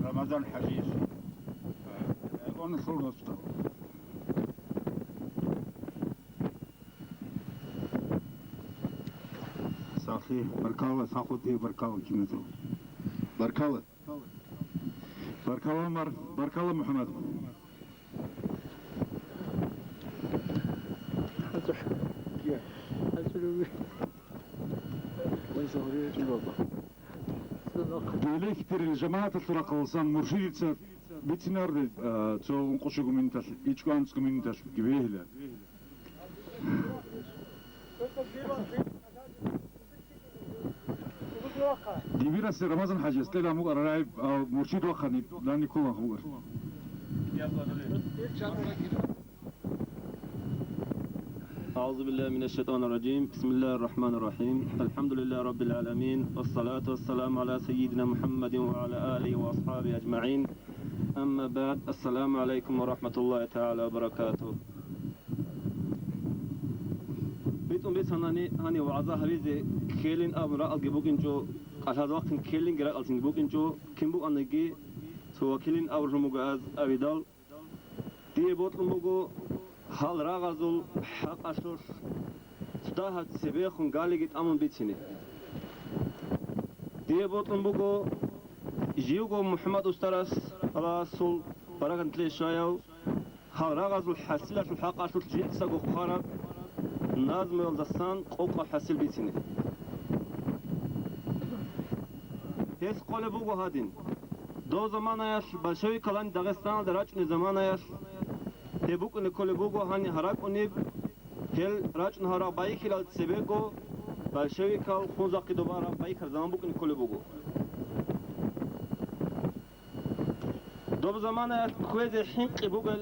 Рамазан ХӀажиевич. Э, он шел Росдал. Сахлъи, баркала, сахлъи, баркала, киназул. Баркала. Баркала, Умар. Баркала, МухӀаммад. Гьеле хьтирил жамагӀаталъул рахъаласан муршидица бицинарде, а, цо ункъо-щуго минуталъ, ичӀго-анцӀго минуталъ гибегьила. Дибирасе Рамазан ХӀажияс кьела мукӀара рагӀи, а, муршид вахъани, данни кколан вукӀар. أعوذ بالله من الشيطان الرجيم. بسم الله الرحمن الرحيم. الحمد لله رب العالمين. والصلاة والسلام على سيدنا محمد وعلى آله وأصحابه أجمعين. أما بعد. السلام عليكم ورحمة الله تعالى وبركاته. Бецанани гьанив вагӀза гьабизе ккелин абун ракӀалги букӀинчӀо, кӀалъаз вахъин ккелинги ракӀалцинги букӀинчӀо, кин букӀаниги цо вакилин абулъун буго аз авидал. Дие бокьун буго гьал рагъазул хӀакъалъулъ цо дагьаб цебехун галиги тӀамун бицине. Дие бокьун буго живго МухӀаммад устарас, Аллагьасул баракат нилъее щваяв, гьал рагъазул хӀасилалъул хӀакъалъулъ жинцаго хъвараб назмуялдасан къокъаб хӀасил бицине. Гьес къолеб буго гьадин. Дов заманаялъ, большевикал гьаниб Дагъистаналда рачӀунеб заманаялъ, гьеб букӀине кколеб буго гьаниб гьаракӀуниб, гьел рачӀун гьаракь байихьилал цебего большевикал хунзахъе добараб байихьараб заман букӀине кколеб буго. Доб заманаялъ кквезе хӀинкъи бугел,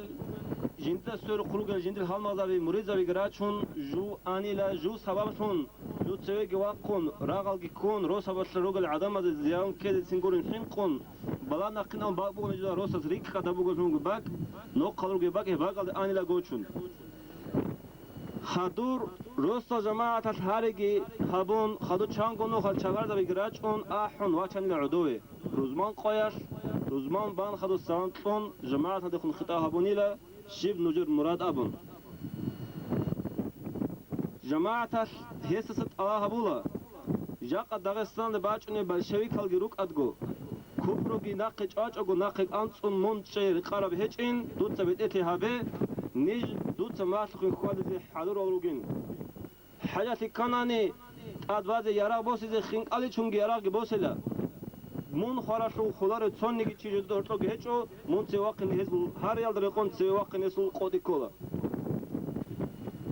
жиндир сверухъ ругел жиндир гьалмагъзаби, муридзабиги рачун, жув анила, жув сабаблъун, жув цевеги вахъун, рагъалги ккун, росабалъа ругел гӀадамазе зиярун ккезецин гурин хӀинкъун, балагье нахъинабун бакӀ бугони жула росас рикӀкӀада бугелъунги бакӀ, нохъал ругеб бакӀ гьеб бакӀалде анила гочун. Хадур росдал жамагӀаталъ гьариги гьабун, хадур чанго нухал чагарзабиги рачӀун, ахӀун вачанила гӀодове. Рузман къоялъ, рузман бан хадур салам кьун, жамагӀаталдехун хитӀаб гьабунила, щиб нужер мурад абун. ЖамагӀаталъ гьесдаса тӀалаб гьабула, жакъа Дагъистаналда бачӀунеб большевикалги рукӀадго, купруги нахъе чӀвачӀого нахъе анцӀун мун чӀей рекъараб гьечӀин, дуца бетӀерлъи гьабе, ниж дуца малъухъе хьвадизе хӀадурал ругин. ХӀажалъи кканани, тӀад базе ярагъ босизе хинкӀаличунги ярагъги босила. Мун хваралъув хуларев цониги чи жидеда гьоркьоги гьечӀо, мун цеве вахъине гьезул гьариялда рекъон цеве вахъине гьесул къотӀи ккола.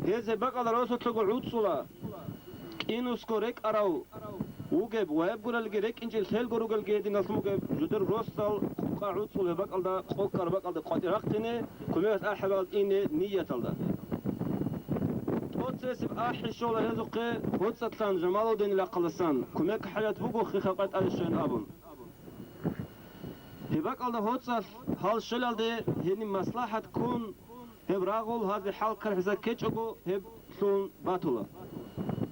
Гьез гьеб бакӀалда росулъего гӀуцӀула, кӀинусго рекӀарав вугеб ва гьеб гурелги рекӀинчӀел лъелго ругелги гьединалъун бугеб жидер росдал къукъа гӀуцӀул гьеб бакӀалда къокӀкӀараб бакӀалда къватӀир рахъине, кумекалъ ахӀи бакӀалде ине нияталда. ТӀоцебесеб ахӀи щола гьезухъе ГьоцӀалъан Жамалудинил рахъалдасан, кумек хӀажат буго, хихаб къватӀалищ щвен абун. Гьеб бакӀалда ГьоцӀалъ гьал щвелалде гьениб маслахӀат ккун, гьеб рагъул гьазде хӀал-ккар хӀисаб ккечӀого гьеб лъун батула.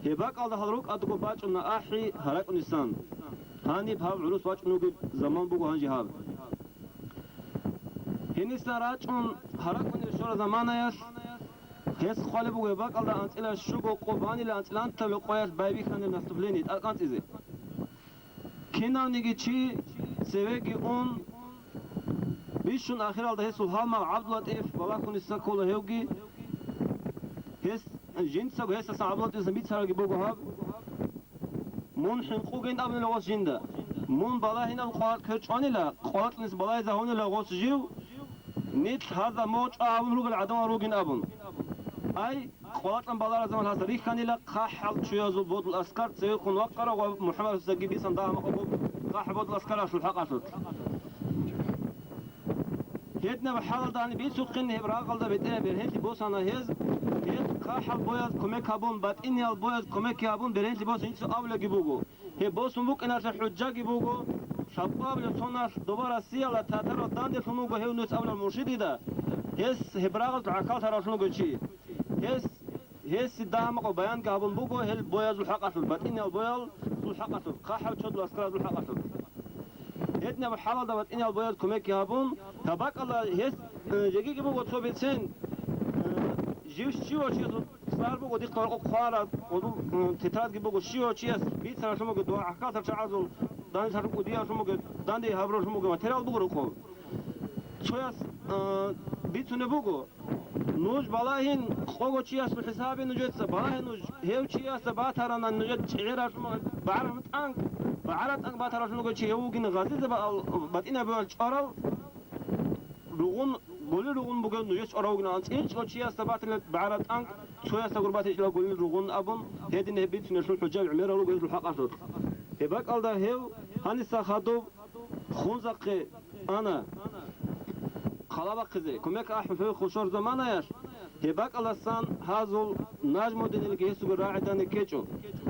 Гьеб бакӀалда гьал рукӀадго бачӀуна ахӀи гьаракӀунисан. Гьаниб гьаб гӀурус бачӀун вугеб заман буго гьанже гьаб. Гьениса рачӀун гьаракӀунел щвараб заманаялъ гьес хъвалеб буго гьеб бакӀалда анцӀила щуго къо банила анцӀила антабилеб къоялъ байбихьанил наступление тӀадкъанцӀизе. Кинавниги чи цевеги ун, бищун ахиралда гьесул гьалмагъ ГӀабдулатӀиф балагьун гьесда ккола гьевги. Гьес, жинцаго гьесдасан ГӀабдулатӀифасан бицаралги буго гьаб. Мун хӀинкъугин абунила гъос жинда. Мун балагьинаб къваракь квер чӀванила, къваракьнис балагьизагьунила гъос жив. Нилъ гьазда мочӀа гьавун ругел гӀадамал ругин абун. Ай, къвалакьан балараз заман гьас рихьанила хъахӀал чуязул бодул аскар цевехун вакъарав ва МухӀаммадасдаги бисан дагьа-макъ бугеб хъахӀ бодул аскаралъул хӀакъалъулъ. Гьединаб хӀалалда гьаниб бицухъин гьеб рагъалда бетӀераб бергьенлъи босана гьез, гьеб хъахӀал бояз кумек гьабун, батӀиниял бояз кумекги гьабун бергьенлъи босун жинца абулаги буго. Гьеб босун букӀиналъе хӀужжаги буго, лъабкъоабилеб соналъ доба Россиялда татарал данделъун вуго гьев нус абулеб муршидида. Гьес гьеб рагъалда гӀахьаллъаравлъун вуго чи. Гьес, гьесие дагьа-макъ баянги гьабун буго гьел боязул хӀакъалъулъ, батӀиниял боязул хӀакъалъулъ, хъахӀал чодул аскаразул хӀакъалъулъ. Гьединаб хӀалалда батӀиниял бояз кумекги гьабун, гьаб бакӀалда гьес, э, жегиги буго цо бицен, э, жив щивав чиясул цӀар буго дихъ гьоркьоб хъвараб, гъодул, э, тетрадги буго, щивав чияс бицаралъун буго, дугӀа-хӀакъалъар чагӀазул данделъарун кӀудиялъун буго, данде гьабуралъун буго материал буго рокъов. Цояс, э, бицунеб буго, нуж балагьин, къого чиясул хӀисабе нужеца балагье нуж, гьев чиясда батарана нужер чӀегӀералъун буго багӀараб тӀанкӀ, багӀараб тӀанкӀ батаралъун буго чи гьев вугин гъазизабаал батӀинабиялъ чӀварал, ругъун, гулел ругъун бугев нужес чӀварав вугин, анцӀила чиясда батила багӀараб тӀанкӀ, цоясда гур батичӀила гулел ругъун абун, гьедин гьеб бицунелъул хӀужаби гӀемерал руго гьезул хӀакъалъулъ. Гьеб бакӀалда гьев гьаниса хадуб Хунзахъе ана хъала бахъизе, кумек ахӀун хӀухьул щор заманаялъ, гьеб бакӀалдасан гьазул Нажмудинилги гьесулги рагӀидани ккечӀо,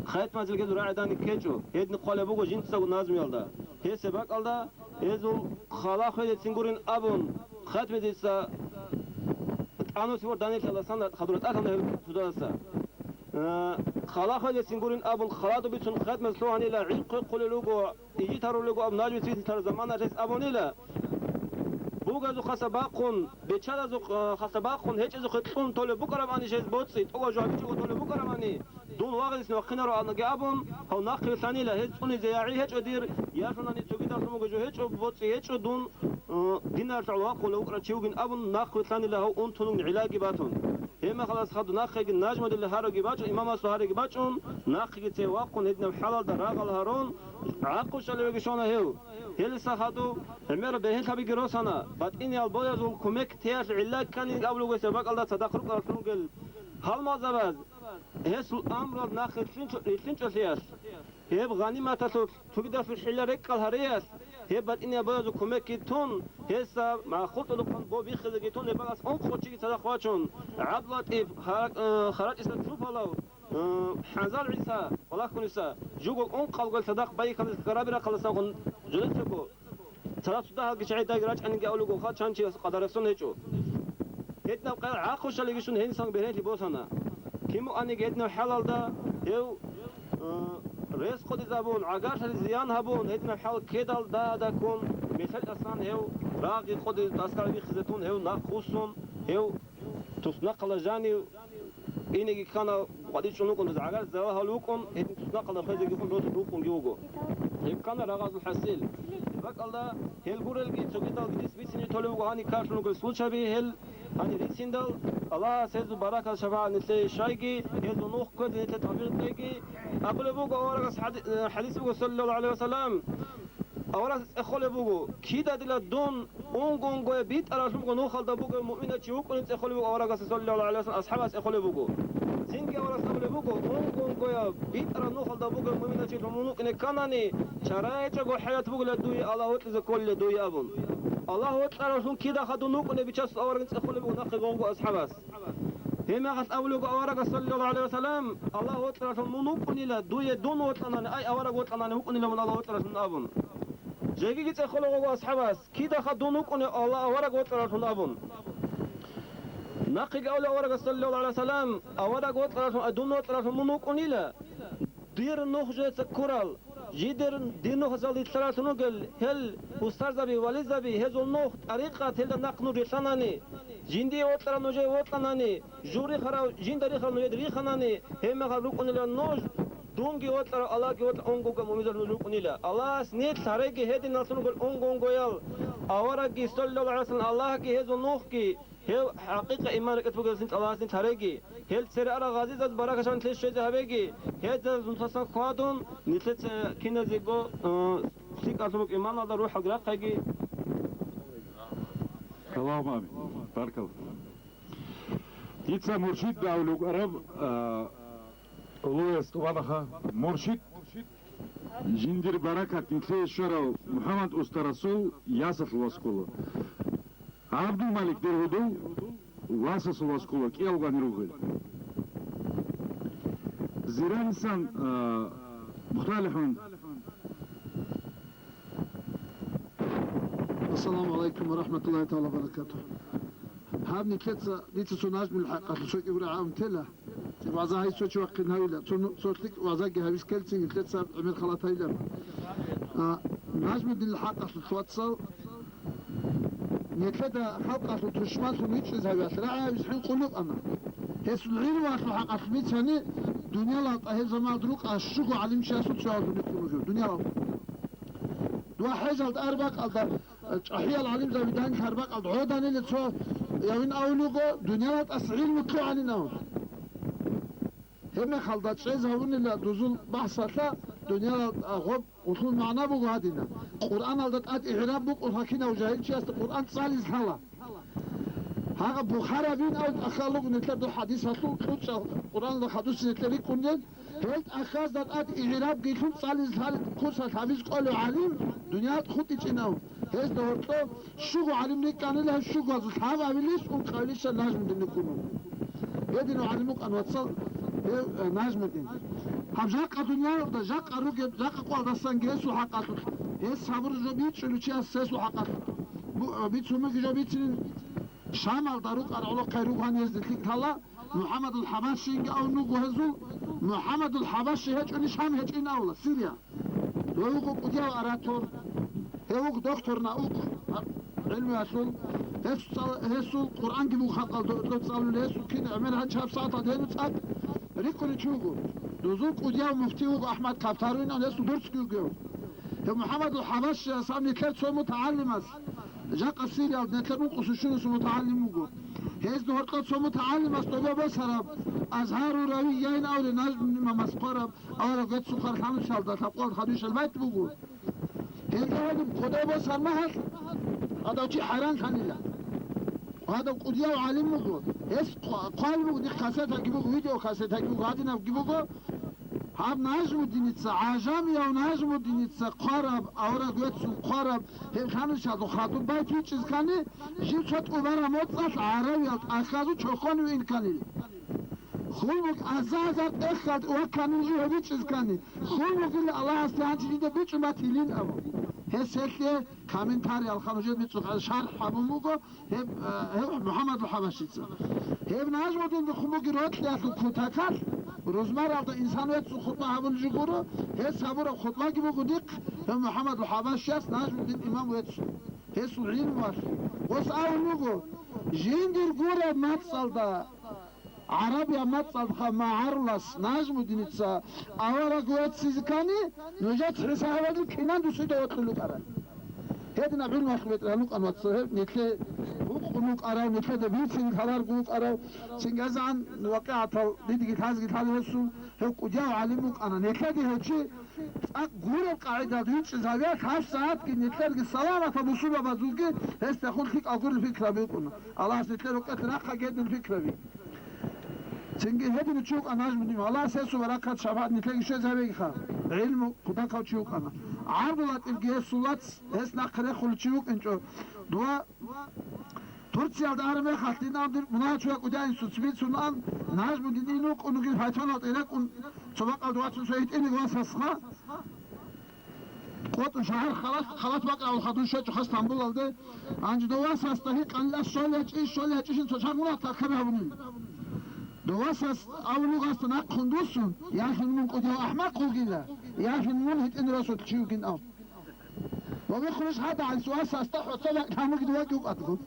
Хайтмазилги гьезул рагӀидани ккечӀо, гьедин хъвалеб буго жинцаго назмуялда. Гьес гьеб бакӀалда гьезул хъала хвезецин гурин абун, Хайтмазица тӀанусеб ор данилъаласан хадур тӀалъана гьел цоцазда. Э, халахъалдесин гурин абун, халаду бицун хадмаз лъугьанила, гӀинкъи хъулел руго, ижитарулего аб нажми цвиситар заманалъес абунила. Бугазухъаса бахъун, бечадазухъ-, э, хаса бахъун гьечӀезухъе кьун толеб букӀарабани жез боцӀи, тӀуба жо гьабичӀого толеб букӀарабани, дун вагъилисин вахъинаро анаги абун, гьав нахъе лъанила, гьез цӀунизе ягӀи гьечӀо дир, ялъунани цогидалъун буго жо гьечӀо, боцӀи гьечӀо дун, э, диналъул вахъула вукӀарав чи вугин абун, нахъе лъанила гьав унтун гӀиллаги батун. Гьебмехалас хадуб нахъеги нажмадила гьараги бачӀун, имамасул гьараги бачӀун, нахъеги цеве вахъун гьединаб хӀалалда рагъал гьарун, гӀакъу щалевеги щвана гьев. Гьелиса хадуб гӀемераб бергьенлъабиги росана, батӀиниял боязул кумек теялъ гӀилла кканин абулев гьесда бакӀалда цадахъ рукӀаралъун ругел гьалмагъзабаз, гьесул амруялъ нахъе рилълъинчӀо-, рилълъинчӀолъиялъ. Гьеб гъаниматалъулъ цогидалъул хӀилла рекӀкӀал гьареялъ, гьеб батӀинияб боязул кумекги тун, гьесда маххутӀулухъан бо биххизеги тун, гьеб бакӀас ункъо чиги цадахъ вачун, ГӀабдуллатӀиф Хара-, э, Харачиса Чупалав, э, ХӀанзал ГӀиса, Валахьуниса, жуго ункъалго цадахъ байихьалас хьарабирахъалдасанхъун жодецаго. Цадахъ цо дагьалги чагӀи дайги рачӀаниги авлугоха, чан чи къадарасун гьечӀо. Гьединаб къайгъи гӀахъушалиги щун гьенисан бергьенлъи босана. Кин мукъаниги гьединаб хӀалалда гьев, э, рес къодизабун, гӀагарлъи зиян гьабун, гьединаб хӀал ккедал дагьадаккун, мисал тӀасан гьев рагъи къодизе тӀасал вихизе тун, гьев нахъ вуссун, гьев туснахъала жанив, инеги ккана, къватӀичӀун вукӀун, гӀагар залал гьавул вукӀун, гьедин туснахъалда хвезеги хун росулъ рукъунги вуго. Гьеб ккана рагъазул хӀасил. Гьеб бакӀалда гьел гурелги цогидалги дис бицине толев вуго гьаниб ккаралъун ругел случайби гьел гьанир рициндал, Аллагьас гьезул баракат шапагӀат нилъее щайги, гьезул нух кквезе нилъее тавфикъ кьеги, абулеб буго аварагас хӀади-, э, хӀадис буго, саллаллагьу гӀалайгьи ва саллам, аварагас цӀехолеб буго, кида дила дун унго-унгояб битӀаралъун буго нухалда бугев муъминав чи вукӀунин цӀехолеб буго аварагас, саллаллагьу гӀалайгьи ва саллам, асхӀабас цӀехолеб буго. Цинги аварагас абулеб буго, унго-унгояб битӀараб нухалда бугев муъминав чи лъун вукӀине кканани, чарайчӀого хӀаят бугила дуе, Аллагь вокьизе кколила дуе абун. Аллагь вокьаралъун кидаха дун вукӀунеб бичасул аварагин цӀехолеб буго нахъе гъовго асхӀабас. Гьебмехалъ абулеб буго аварагас, саллаллагьу гӀалайгьи ва саллам, Аллагь вокьаралъун мун вукӀунила, дуе дун вокьанани, ай, авараг вокьанани вукӀунила мун Аллагь вокьаралъун абун. Жегиги цӀехолеб буго асхӀабас, кидаха дун вукӀунев Аллагь авараг вокьаралъун абун. Нахъеги абулеб аварагас, саллаллагьу гӀалайгьи ва саллам, авараг вокьаралъун, ай, дун вокьаралъун мун вукӀунила, дир нух жеца ккурал, жидер дир нухазул рилълъаралъун ругел гьел устарзаби, вализаби, гьезул нух, тӀарикъат, гьелда нахъ нуж рилълъанани, жиндие вокьарав нужее вокьанани, жур рихарав, жинда рихарав нужеда риханани, гьебмехалъ рукӀунила нуж, дунги вокьарав, Аллагьги вокьарав унгоги муъминзал нуж рукӀунила. Аллагьас нилъ гьареги гьединалъун ругел унго-унгоял аварагги, саллаллагьу гӀалайгьи ва саллам, Аллагьги гьезул нухги, гьев хӀакъикъа иман рекӀелъ бугелъин Аллагьас нилъ гьареги. Гьел цере арал гъазизаз баракат шан нилъее щвезе гьабеги, гьезда нусасан хьвадун, нилъеца киназего, э, лъикӀалъун букӀин иманалда рухӀалги рахъайги. Аллагьумма амин. Баркалла. Дица муршид давлугӀараб, э, улуяс тӀубанаха. Муршид, жиндир баракат нилъее щварав МухӀаммад уста Расул ясалъул васкула. ГӀабдулмалик дир гьудул васасул васкула, кӀиялгани ругел. Зиранисан, а, мухталихун. Ассаламу гӀалайкум ва рахӀматуллагьи тагӀала ва баракатугь. Гьаб нилъеца дица цо нажмил хӀакъалъулъ цо кӀигӀура гӀавун тела. ВагӀза гьай цо чи вахъин гьавила, цо ну-, цо лъикӀ вагӀзаги гьавис ккелцин, нилъеца гӀемер халат гьайилан. А, Нажмудинил хӀакъалъулъ, вацал, нилъеда халкъалъул тушманлъун вичӀчӀизе гьавиялъ рагӀи гьавис хӀинкъулукъана. Гьесул гӀирвалъул хӀакъалъулъ бицани, дунялалда гьеб заманалда рукӀа щуго гӀалимчиясул цоялъун рихьун вугев, дунялалда. Дуа хӀежалда арбакъалда ЧӀахӀиял гӀалимзаби данил гьарбакъалда гӀоданила цо явин авулего, дунялалда тӀаса гӀилму лъугӀанин авун. Гьебмехалда чӀезавунила дузул бахӀсалъа, дунялалда гъоб гъулъул магӀна буго гьадина. Къуръаналда тӀад игӀраб букӀун гьакинав жагьилчиясда Къуръан цӀализ лъала. Гьагъа Бухарабин ав тӀахьал руго нилъер духъ хӀадисалъул кьучӀал Къуръаналда хадуси нилъер рикӀкӀунел, Гьел тӀахьазда тӀад игӀраб гилъун цӀализ лъалеб курсалъ гьабиз кӀолев гӀалим дунялалда хутӀичӀинав. Гьезда гьоркьоб щуго гӀалим рикӀкӀанила, гьеб щугоязул лъабабилищ ункъабилища Нажмудин рикӀкӀун вуго. Гьединав гӀалим вукӀана, вацал, гьев, э, Нажмудин. Гьаб жакъа дуниялалда, жакъа ругеб, жакъа къвалдасанги гьесул хӀакъалъулъ, гьес сабур жо бичӀчӀулев чияс гьесул хӀакъалъулъ бу-, э, бицун буго жо бицинин. Шамалда рукӀарал гӀолохъай ругоан гьезде лъикӀ лъала, МухӀаммадул ХӀабашинги авун вуго гьезул, МухӀаммадул ХӀабаши гьечӀони, Шам гьечӀин абула, Сирия. Гьев вуго кӀудияв оратор, гьев вуго доктор наук, гӀилмуялъул. Гьес цӀал-, гьесул Къуръанги буго халкъалда гьоркьоб цӀалулел, гьесул кин гӀемер гьанчи гьаб сагӀаталда гьенив цӀакъ рикӀкӀунев чи вуго. Дозул кӀудияв муфти вуго АхӀмад Кафтаруйин, гьесул дурцги вуго гьев. Гьев МухӀаммадул ХӀабашияс гьаб нилъер цо мутагӀалимас, жакъа Сириялда нилъер ункъусул щунусул мутагӀалим вуго. Гьезда гьоркьоб цо мутагӀалимас доба босараб, Азгьару Равияин абулев нажму имамас хъвараб, авараг веццухъ хвараб лъабнусиялда лъабкъоялда хадуб ишал байт буго. Гьелда гьадин кодоб босараб мехалъ, гьадав чи хӀайранлъанила. Гьадав кӀудияв гӀалим вуго. Гьес хъва-, хъван буго, дихъ кассетаги буго, видеокассетаги буго, гьадинабги буго. Гьаб Нажмудиница, гӀажамияв Нажмудиница хъвараб авараг веццун хъвараб гьеб лъабнусиялда хадуб байт бичӀчӀизе ккани, жив цо тӀубараб моцӀалъ гӀарабиял тӀахьазул чохьонив ин кканила. Хьул буго, аза-азар тӀехьалда вакканила жив гьеб бичӀчӀизе ккани, хьул бугила Аллагьасде гьанже дида бичӀчӀун батилин абун. Гьес гьелъе комментарий, алха нужер мицӀухъ шархӀ гьабун буго. Гьеб, э, гьев МухӀаммадул ХӀабашица. Гьев Нажмудин биххун буго рокьиялъул кутакалъ, рузмаралда инсан веццун хутӀба гьабулеб жо гуро, гьес гьабураб хутӀбаги буго дихъ, гьев МухӀаммадул ХӀабашияс Нажмудин имам веццун. Гьесул гӀилмуялъ. Гъос абун буго, жиндир гуреб мацӀалда, гӀарабиял мацӀалдаха магӀарулас Нажмудиница авараг веццизе ккани, нужеца хӀисаб гьабадин, кинан дусида вокьулев вукӀарав. Гьединаб гӀилмуялъ бетӀеран вукӀана, вацал, гьеб нилъее букӀун вукӀарав, нилъеда бицин лъаларго вукӀарав, цинги гьезегӀан вакъигӀатал дидеги лъазеги лъала гьесул, гьев кӀудияв гӀалим вукӀана. Нилъеги гьев чи цӀакъ гуреб къагӀидалда вичӀчӀизавиялъ, гьаб сагӀатги нилъерги саламатаб бусурбабазулги гьесдехун лъикӀал гурел пикраби букӀуна. Аллагьас нилъер рокъелъ рахъаги гьедин пикраби. Цинги гьединав чи вукӀана Нажмудин, Аллагьас гьесул баракат, шапагӀат нилъеги щвезабегиха. ГӀилму кутакав чи вукӀана. ГӀабдуллатӀифги гьесул вац, гьес нахъе рехулев чи вукӀинчӀо. Дова Турциялда араб мехалъ дин абдул мунагьал чуя кӀудияйин суцбицун ан, Нажмудин ин вукӀун вугин файтоналда рекӀун, цо бакӀалда вацун цо гьитӀинаб васасха. КъотӀун шагьар халат, халат бакӀараб хадур щвечӀоха Стамбулалде. Гьанже дов васасда гьикъанила, щол ячӀищ, щол ячӀищин цо чагъулат такъир гьабунин. Дов васас авулугъасда нахъун дусун, ялъун мун кӀудияв ахӀмакъ вугила, ялъун мун гьитӀинав расулъ чи вугин ав. Ва вихъунищ гьадагӀанс васасда хӀоцо бакӀ тамуги дуваги вукӀаго.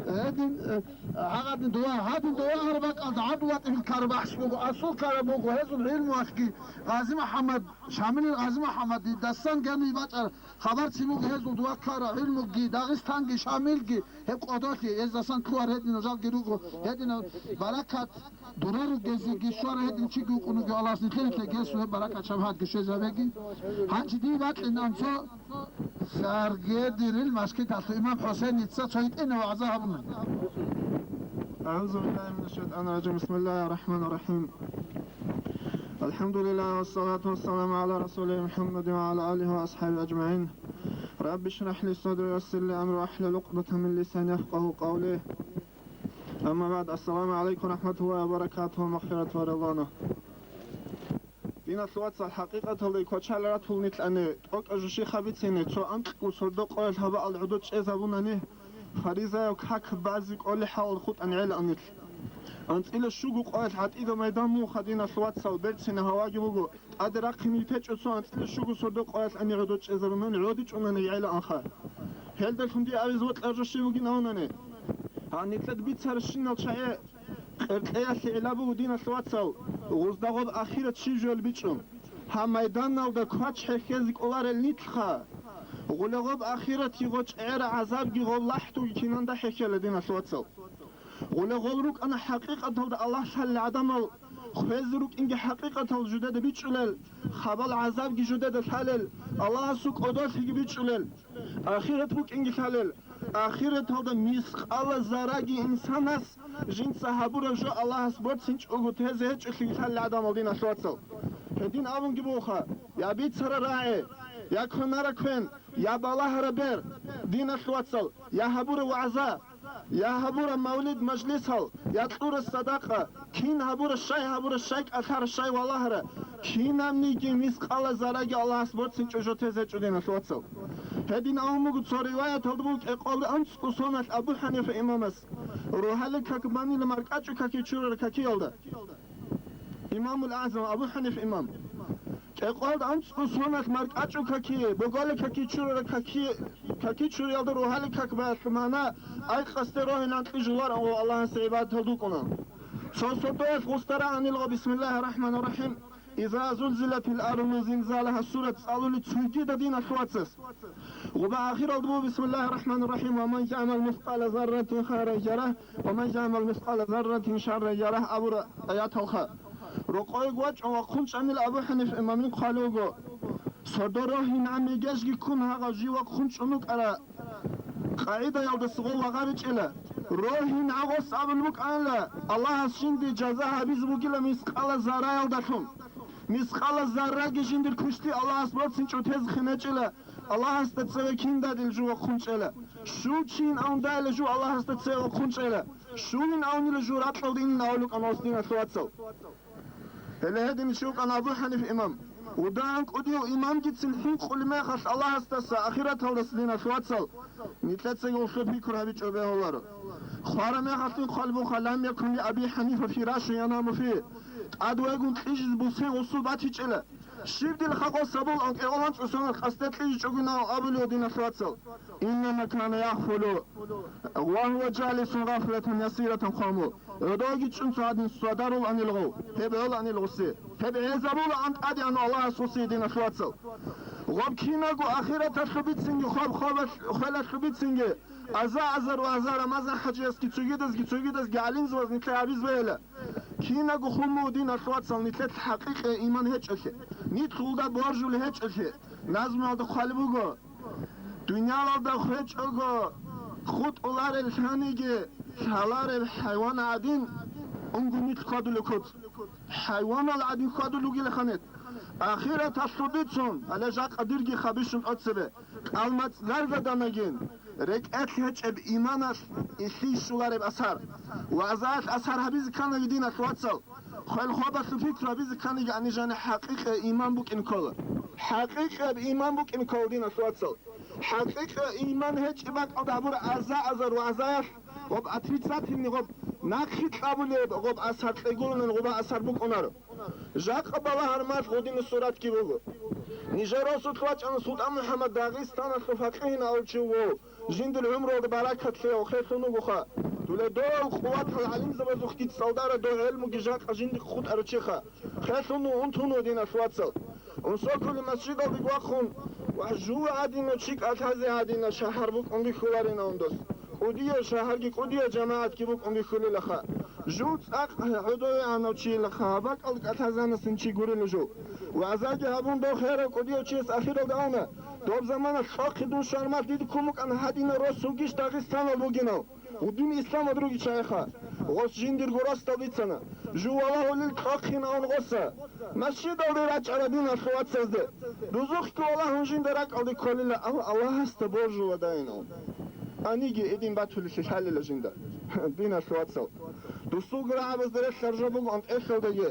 Гьедин, э, гьагадин дова, гьадин дова гьараб бакӀалда ГӀабдуллатӀифил карабахӀс буго, асул караб буго, гьезул гӀилмуялъги Гъази МухӀаммад, Шамилил Гъази МухӀаммадил дасан гьенив бачӀараб хабарцин буго гьезул дова ккараб гӀилмуги, Дагъистанги, Шамилги, гьеб кӀодолъи, гьездасан лъугьар гьединал жалги руго, гьединал баракат дура ругезеги щвара гьедин чиги вукӀун вуго, Аллагьас нилъееблъи гьесул гьеб баракат шабагьатги щвезабеги. Гьанже дие бакьинан цо Саргедирил мажгиталъул имам ХӀусейница цо гьитӀинаб вагӀза гьабуна. أعوذ بالله من الشيطان الرجيم. بسم الله الرحمن الرحيم. الحمد لله والصلاة والسلام على رسوله محمد وعلى آله وأصحابه أجمعين. رب اشرح لي صدري ويسر لي أمري واحلل عقدة من لساني يفقهوا قولي. أما بعد، السلام عليكم ورحمة الله وبركاته، مغفرة ورضوانه. Диналъул вацал, хӀакъикъаталда квачал ратулнилъани, тӀокӀаб жо щиб бицине, цо анкьго сордо къоялъ гьабаалда гӀодор чӀезабунани, фаризаяв как базе кӀолеб хӀалалда хутӀанилан нилъ. АнцӀила щуго къоялъ гӀатӀида майдан муха, диналъул вацал, берцинаб гьаваги буго, тӀаде рахъине течӀо цо анцӀила щуго сордо къоялъ ани гӀодор чӀезабунани гӀодичӀунани гӀелаанха. Гьелдалъун дие абизе бокьараб жо щиб бугин абунани. Гьаниб нилъеда бицаращинал чагӀи къеркьеялъе гӀилла буго, диналъул вацал, гъузда гъоб ахират щиб жоялде бичӀчӀун. Гьаб майданалда квач хӀехьезе кӀоларел нилъха. Гъуле гъоб ахират йигъо чӀегӀера гӀазабги гъоб лахӀдуги кинанда хӀехьела, диналъул вацал. Гъуле гъол рукӀана хӀакъикъаталда Аллагь лъалел гӀадамал, хвезе рукӀинги хӀакъикъатал жидеда бичӀчӀулел, хабал гӀазабги жидеда лъалел, Аллагьасул кӀодолъиги бичӀчӀулел, ахират букӀинги лъалел. Ахираталда мискъала зараги инсанас жинца гьабураб жо Аллагьас борцинчӀого тезе гьечӀолъиги лъалел гӀадамал, диналъул вацал. Гьедин абунги бугоха: я бицара рагӀи, я кванара квен, я балагьара бер, диналъул вацал, я гьабура вагӀза, я гьабура мавлид-мажлисал, я кьура садакъа, кин гьабура щай, гьабура щай, кӀалъара щай, валагьара, кинабниги мискъала зараги Аллагьас борцинчӀого жо тезе гьечӀо, диналъул вацал. Гьедин абун буго цо риваяталда буго кӀикъоялда анцӀго соналъ Абу ХӀанифа имамас, рогьалил как банила маркӀачӀул каки чурарал какиялда. Имамул АгӀзам Абу ХӀаниф имам. КӀикъоялда анцӀго соналъ маркӀачӀул каки, боголил каки чурарал каки, каки чуриялда рогьалил как баялъул магӀна, ай къасде рогьинан кьижуларого Аллагьасе гӀибадаталда вукӀуна. Цо сордоялъ гъусда рагӀанилго: «Бисмиллагьир рахӀманир рахӀим. Иза зулзилатил ардузу зилзалагьа» сурат цӀалули цогидал, диналъул вацал. Гъуба ахиралда буго: «Бисмиллагьир рахӀманир рахӀим. Ва ман ягӀмал мискъала зарратин хайран ярагь, ва ман ягӀмал мискъала зарратин шарран ярагь» абурал аяталха. Рокъойги вачӀун вахъун чӀанила Абу ХӀаниф имамил хъвалуго. Сордо рогьин гӀамигежги ккун гьагъав жив вахъун чӀун вукӀара къагӀидаялдаса гъов вагъаричӀила. Рогьин гӀагъос абун букӀанила, Аллагьас жинде жаза гьабизе бугила мискъала зарраялдалъун. Мискъала зарраги жиндир квешлъи Аллагьас борцин чӀутезе хинечӀила, Аллагьасда цеве киндадил жо вахъун чӀела. Щул чийин авун дайила жо Аллагьасда цеве вахъун чӀела. Щулин авнила жо ракьалде инин авулукъан, гъос, диналъул вацал. Гьеле гьедин чи вукӀана Абу ХӀаниф имам. Удагьан кӀудияв имамгицин хӀинкъулеб мехалъ Аллагьасдаса, ахираталдаса, диналъул вацал, нилъецаги гъулъул пикру гьабичӀо бегьуларо. Хвараб мехалъ хъвалеб буха: «Лам якун ли Аби ХӀанифа фирашун янаму фи». ТӀад вегун кьижизе бусен гъусул батичӀила. Щиб дила хакъос гьабулаан кӀикъоялда анцӀго соналъ къасде кьижичӀогин абулев, диналъул вацал? «Иннама кана ягъфулу ва гьува жалисун гъафлатан ясиратан къавму». ГӀодовеги чӀун цо гьадин сверарулаанила гъов, гьеб гӀолаанила гъусе, гьеб гӀезабулаан тӀадегӀанав Аллагьас гъусе, диналъул вацал. Гъоб кинабго ахираталъул бицинги, хоб-хобалъ-, хвелалъул бицинги, аза-азар ва аза Рамазан-хӀажиясги цогидазги, цогидазги гӀалимзабаз нилъее гьабизе бегьила. Кинабго хӀумму, диналъул вацал, нилъелъ хӀакъикъи иман гьечӀолъи, нилъ гъулда боржулел гьечӀолъи, назмуялда хъвалеб буго: «Дуниялалда хвечӀого хутӀуларел лъаниги, лъалареб хӀайван гӀадин, унго нилъ хьвадулел куц». ХӀайванал гӀадин хьвадулел ругилаха нилъ. Ахираталъул бицун, гьале жакъа дирги хабищун тӀоцебе, кӀалмацӀ гаргаданагин, рекӀелъ гьечӀеб иманалъ илъи щолареб асар. ВагӀзаялъ асар гьабизе кканаги, диналъул вацал, хвел-хобалъул пикру гьабизе кканаги, гьанижани хӀакъикъи иман букӀин ккола. ХӀакъикъияб иман букӀин ккола, диналъул вацал. ХӀакъикъи иман гьечӀеб бакӀалда гьабураб аза-азар вагӀзаялъ гъоб отрицательный, гъоб нахъе кьабулеб гъоб асар кьегулунан гъоба асар букӀунаро. Жакъа балагьараб мехалъ гъодинаб суратги буго. Нижер росулъ вачӀана СултӀан МухӀаммад, Дагъистаналъул факъигьин абулев чи вуго. Жиндир гӀумруялда баракат лъеяв хелъун вугоха. Дуе дов къуватал гӀалимзабазухъ дица цӀалдара, дов гӀелмуги жакъа жиндихъ хутӀарав чиха. Хелъун вуго, унтун вуго, диналъул вацал. Унсокули масжидалдеги вахъун, ва жув гӀадинав чи кӀалъазе гьадинав шагьар букӀун бихьуларин авун дос. КӀудияв шагьарги кӀудияв жамагӀатги букӀун бихьулелаха. Жув цӀакъ гӀодовегӀанав чийилаха, гьаб бакӀалда кӀалъазанасин чи гурила жув. ВагӀзаги гьабун, дов херав кӀудияв чияс ахиралда абуна: «Доб заманалъ кьохъе дун щвараб мехалъ дида ккун букӀана гьадинав рос вугищ Дагъистаналда бугинав? Гъудин исламалда ругел чагӀиха». Гъос жиндирго росдал бицана. Жув валагьулел кьохъин авун гъоса. Масжидалде рачӀарал, диналъул вацазде. Дузухъги валагьун жинда ракӀалде кколила, амма Аллагьасда боржуладайин. Аниги гьедин батулелъи лъалила жинда, диналъул вацал. Дусулго рагӀабазда релълъараб жо буго анкьелъалдаги: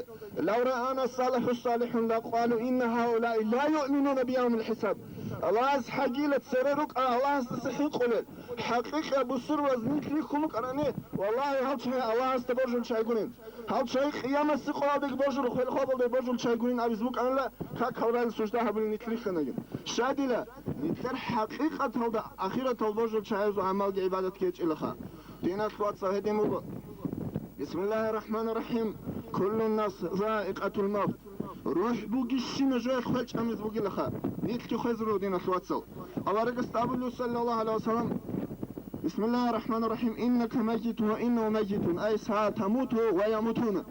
«Лав раана салафу салихун ла къалу инна гьаулаи ла юъминуна биявмил хӀисаб». Аллагьас хӀагила цере рукӀа Аллагьасдаса хӀинкъулел, хӀакъикъияб бусурбабаз нилъ рихьун рукӀарани, валлагьи, гьал чагӀи Аллагьасда боржул чагӀи гурин. Гьал чагӀи къиямасеб къоялдеги боржул, хвел-хобалдеги боржул чагӀи гурин абизе букӀанила, как гьал рагӀи сужда гьабулел нилъ рихьанаги. Щайила, нилъер хӀакъикъаталда ахиратал боржул чагӀазул гӀамалги гӀибадатги гьечӀилаха. Диналъул вацал, гьедин буго. Бисмиллагьир рахӀманир рахӀим. Куллун нас заикъатул мавт. РухӀ бугищина жоялъ хвел чӀамиз бугилаха. Нилъги хвезаро, диналъул вацал. Аварагасда абулев, саллаллагьу гӀалайгьи ва саллам: «Бисмиллагьир рахӀманир рахӀим. Иннака маййитун ва иннагьум маййитун, ай сатамуту ва ямутуна».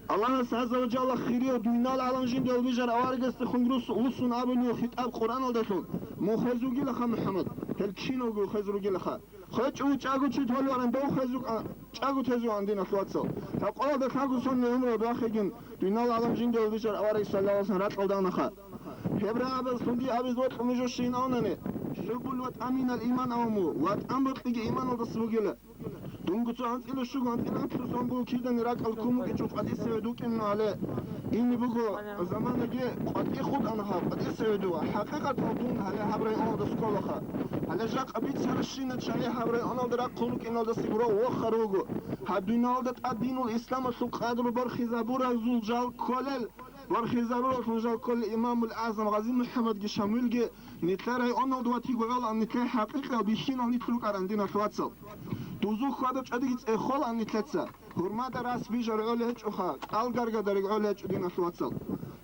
Аллагьас гӀазза ва жалла хирияв дуйнал гӀалам жиндиял бижар аварагасдехун рус-, вуссун абулев хитӀаб Къуръаналдалъун: «Мун хвезугилаха, МухӀаммад, гьел киналго хвезугилаха». ХвечӀев чӀаго чи толеваран дов хвезукъа-, чӀаго тезе вугоан, диналъул вацал. Гьаб къоялда лъабго сонлъи гӀумру бахъигин, дуйнал гӀалам жиндиял бижар авараг саллаллагьу гӀалайгьи ва саллам ракьалда анаха. Гьеб рагӀабаз лъугьи абизе бокьун бугебщин абунани, хӀуббул ватӀан минал иман абун буго, ватӀан бокьиги иманалдаса бугила. Дунго цо анцӀила щуго анцӀила анцӀила сон буго кидани ракӀал ккун букӀинчӀо къватӀисеве дукӀин гьале. Ине буго заманаги къватӀи хутӀана гьаб къватӀисеве дува. ХӀакъикъатал дун гьале гьаб районалда сколаха. Гьале жакъа бицаращина чагӀи гьаб районалда рахъун рукӀиналдаси гуро вохар вуго. Гьаб дуниялда тӀад динул исламалъул къадру борхизабуразул жал кколел, борхизабуралъун жал кколел имамул агӀзам Гъази МухӀаммадги Шамилги нилъер районалда ватиго гӀолаан нилъер хӀакъикъиял бихьинал нилъ рукӀаран, диналъ вацал. Дузул хьвада чӀвадиги цӀехолаан нилъеца. Гьурмада рас бижар гӀолей гьечӀоха, кӀалгаргадариг гӀолей гьечӀо, диналъ вацал.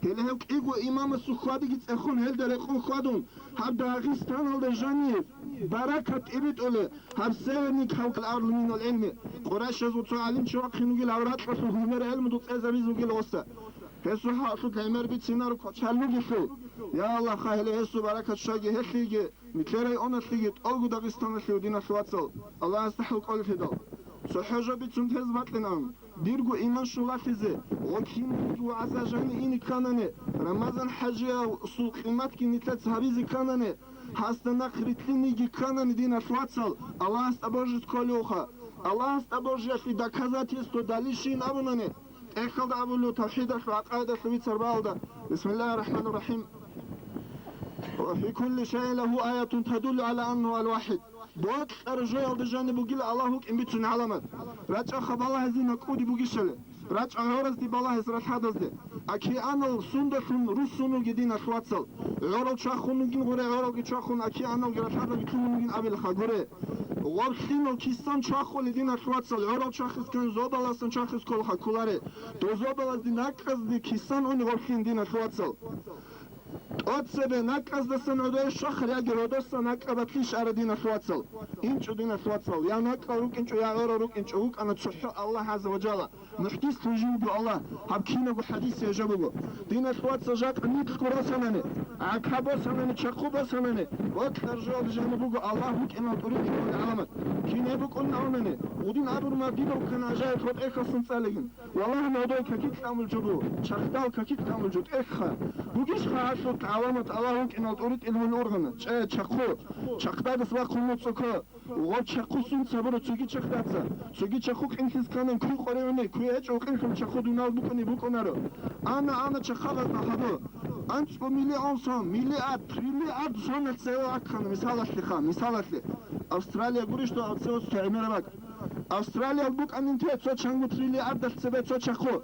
Гьеле гьев кӀиго имамасул хьвадиги цӀехун, гьелда рекъон хьвадун, гьаб Дагъистаналда жанив баракат тӀибитӀуле, гьаб северник гьав кал арл минал гӀилми. Къурайшазул цо гӀалимчи вахъин вугил, гьав ракьалъул гьумер гӀелмудул цӀезабиз вугил гъоса. Гьесул хӀакълъулъ гӀемер бицинаро квачаллугелъул. Я Аллагь, гьеле гьесул баракат щвайги гьелъиеги. Нилъер районалъеги тӀолго Дагъистаналъе, диналъ вацал, Аллагьасда хӀалкӀолелъидал. ЦохӀо жо бицун тез бакьинан, дирго иман щулалъизе ва кинабго вагӀза жани ине кканани, Рамазан хӀажиясул къиматги нилъеца гьабизе кканани, гьасда нахъ рилълъиниги кканани, диналъ вацал, Аллагьасда божизе кколевха. Аллагьасда божиялъе доказательство далищин абунани, тӀехьалда абулев тавхӀидалъул гӀакъайдалъул вицар балда. Бисмиллагьир рахӀманир рахӀим. «Ва фи кулли шайин лагьу аятун тадуллу гӀала аннагьу аль-вахӀид». Бокьараб жоялда жаниб бугила Аллагь вукӀин бицунеб гӀаламат. РачӀаха балагьизина кӀуди бугищали. РачӀа гӀоразде балагьиз ралъадазде. Океанал сундалъун руссун ругин, диналъ вацал. ГӀорал чвахун ругин гъуре, гӀоралги чвахун, океаналги ралъадалги лъугьун ругин абилха гуре. Гъорлъинал кисан чвахуле, диналъ вацал, гӀорал чвахискан зобаласан чвахиз кколха кколаре. Дозобалазде накӀкӀазде кисан уни гъорлъин, диналъ вацал. ТӀоцебе накӀкӀаздасан гӀодой щвахар яги гӀодосан накӀкӀабатлъи щара, диналъ вацал. ИнчӀо, диналъ вацал, я накӀкӀал рукӀинчӀо, я гӀорал рукӀинчӀо, вукӀана цохӀо Аллагь гӀазза ва жалла. МухӀдис лъужи вуго Аллагь, гьаб кинабго хӀадис гьежа буго. Диналъ вацал, жакъа микьго росанани, гӀака босанани, чахъу босанани, бокьараб жоялда жаниб буго Аллагь вукӀинал тӀурихӀ гӀаламат. Кине букӀун абунани, гъудин абурма дидав ккана гӀажаиб гьоркьехъасан цӀалигин. Валагь, нодой какилъ амулчӀого, чахъдал какилъ амулчӀо тӀехха. Бугищха гьалъул гӀаламат Аллагь вукӀинал тӀуритӀил вун ургъана? ЧӀе, чахъу. Чахъдадас вахъун муцӀуко. Гъо чахъу сунца буро цоги чахъдаца. Цоги чахъу къинлъиз кканан куй къоревни, куй гьечӀо къинлъун чахъу дунал букӀуни букӀунаро. Ана, ана чахъа гъазда хадо. АнцӀго миллион сон, миллиард, триллиард сонал цеве ваккана, мисалалъеха, мисалалъе. Австралия гурищ дов цеве гӀемераб бакӀ. Австралиял букӀанин те цо чанго триллиардалъ цебе цо чахъу.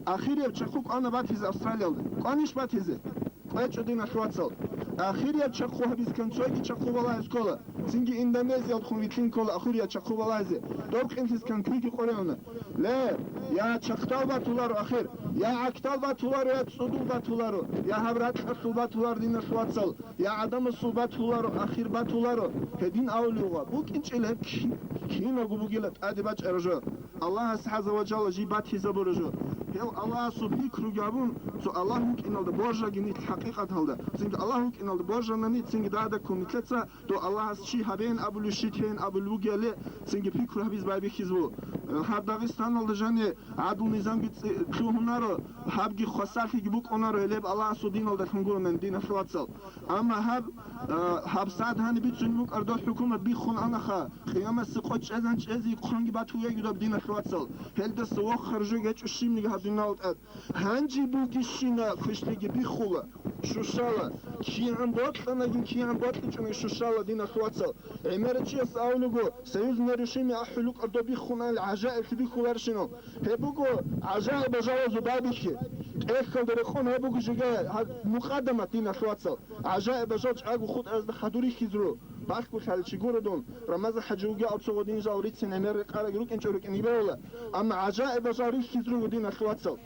Ахирияб чахъу кӀвана батизе Австралиялда. КӀванищ батизе? КӀвечӀо, диналъ вацал. Ахирияб чахъу гьабискан цойги чахъу балагьиз ккола. Цинги Индонезиялдехун вилълъин ккола ахирияб чахъу балагьизе. Дов къинлъискан куйги къоревна. Ле, я чахъдал батуларо ахир, я гӀакдал батуларо, я цӀудул батуларо, я гьаб ракьалъул батуларо, диналъ вацал. Я гӀадамасул батуларо, ахир батуларо, гьедин авулев ва букӀинчӀила гьеб ки-, киналго бугила тӀаде бачӀараб жо. Аллагьас гӀазза ва жалла жий батизабураб жо. Гьев Аллагьасул пикруги гьабун, цо Аллагь вукӀиналда боржаги нилъ хӀакъикъаталда. Цинги Аллагь вукӀиналда боржанани, цинги дадаккун нилъеца дов Аллагьас чи гьабеян абулев, щитеян абулев вугияле, цинги пикру гьабиз байбихьиз ву. Гьаб Дагъистаналда жане гӀадлу-низамги цӀи-, лъугьунаро, гьабги хвасарлъиги букӀунаро, гьелеб Аллагьасул диналдалъун гуронани, диналъ вацал. Амма гьаб, а, гьаб сагӀат гьаниб бицунеб букӀар дов хӀукумат биххун анаха, къиямасеб къо чӀезан чӀезе хъанги батугеги доб, диналъ вацал. Гьелдаса вохар жо гьечӀо щибниги гьаб дунялалда тӀад. Гьанже бугищина квешлъиги биххула, щущала. КигӀан бокьанагин, кигӀан бокьичӀони щущала, диналъ вацал. ГӀемерачияс авлуго, союзные режиме ахӀулукӀар доб биххунани гӀажаиблъи биххуларищинал. Гьеб буго гӀажаиб бажалазул байбихьи. ТӀехьалда рекъон гьеб буго жига гьаб мукъадамат, диналъ вацал. ГӀажаиб бажал чӀаго хутӀаязда хадур рихьизру. Балъголъали чи гуро дун, Рамазан-хӀажи вугев цо гъодин жал рицин гӀемер рекъараг рукӀинчӀо рукӀин йибавула. Амма гӀажаиб бажал рихьизру, диналъ вацал.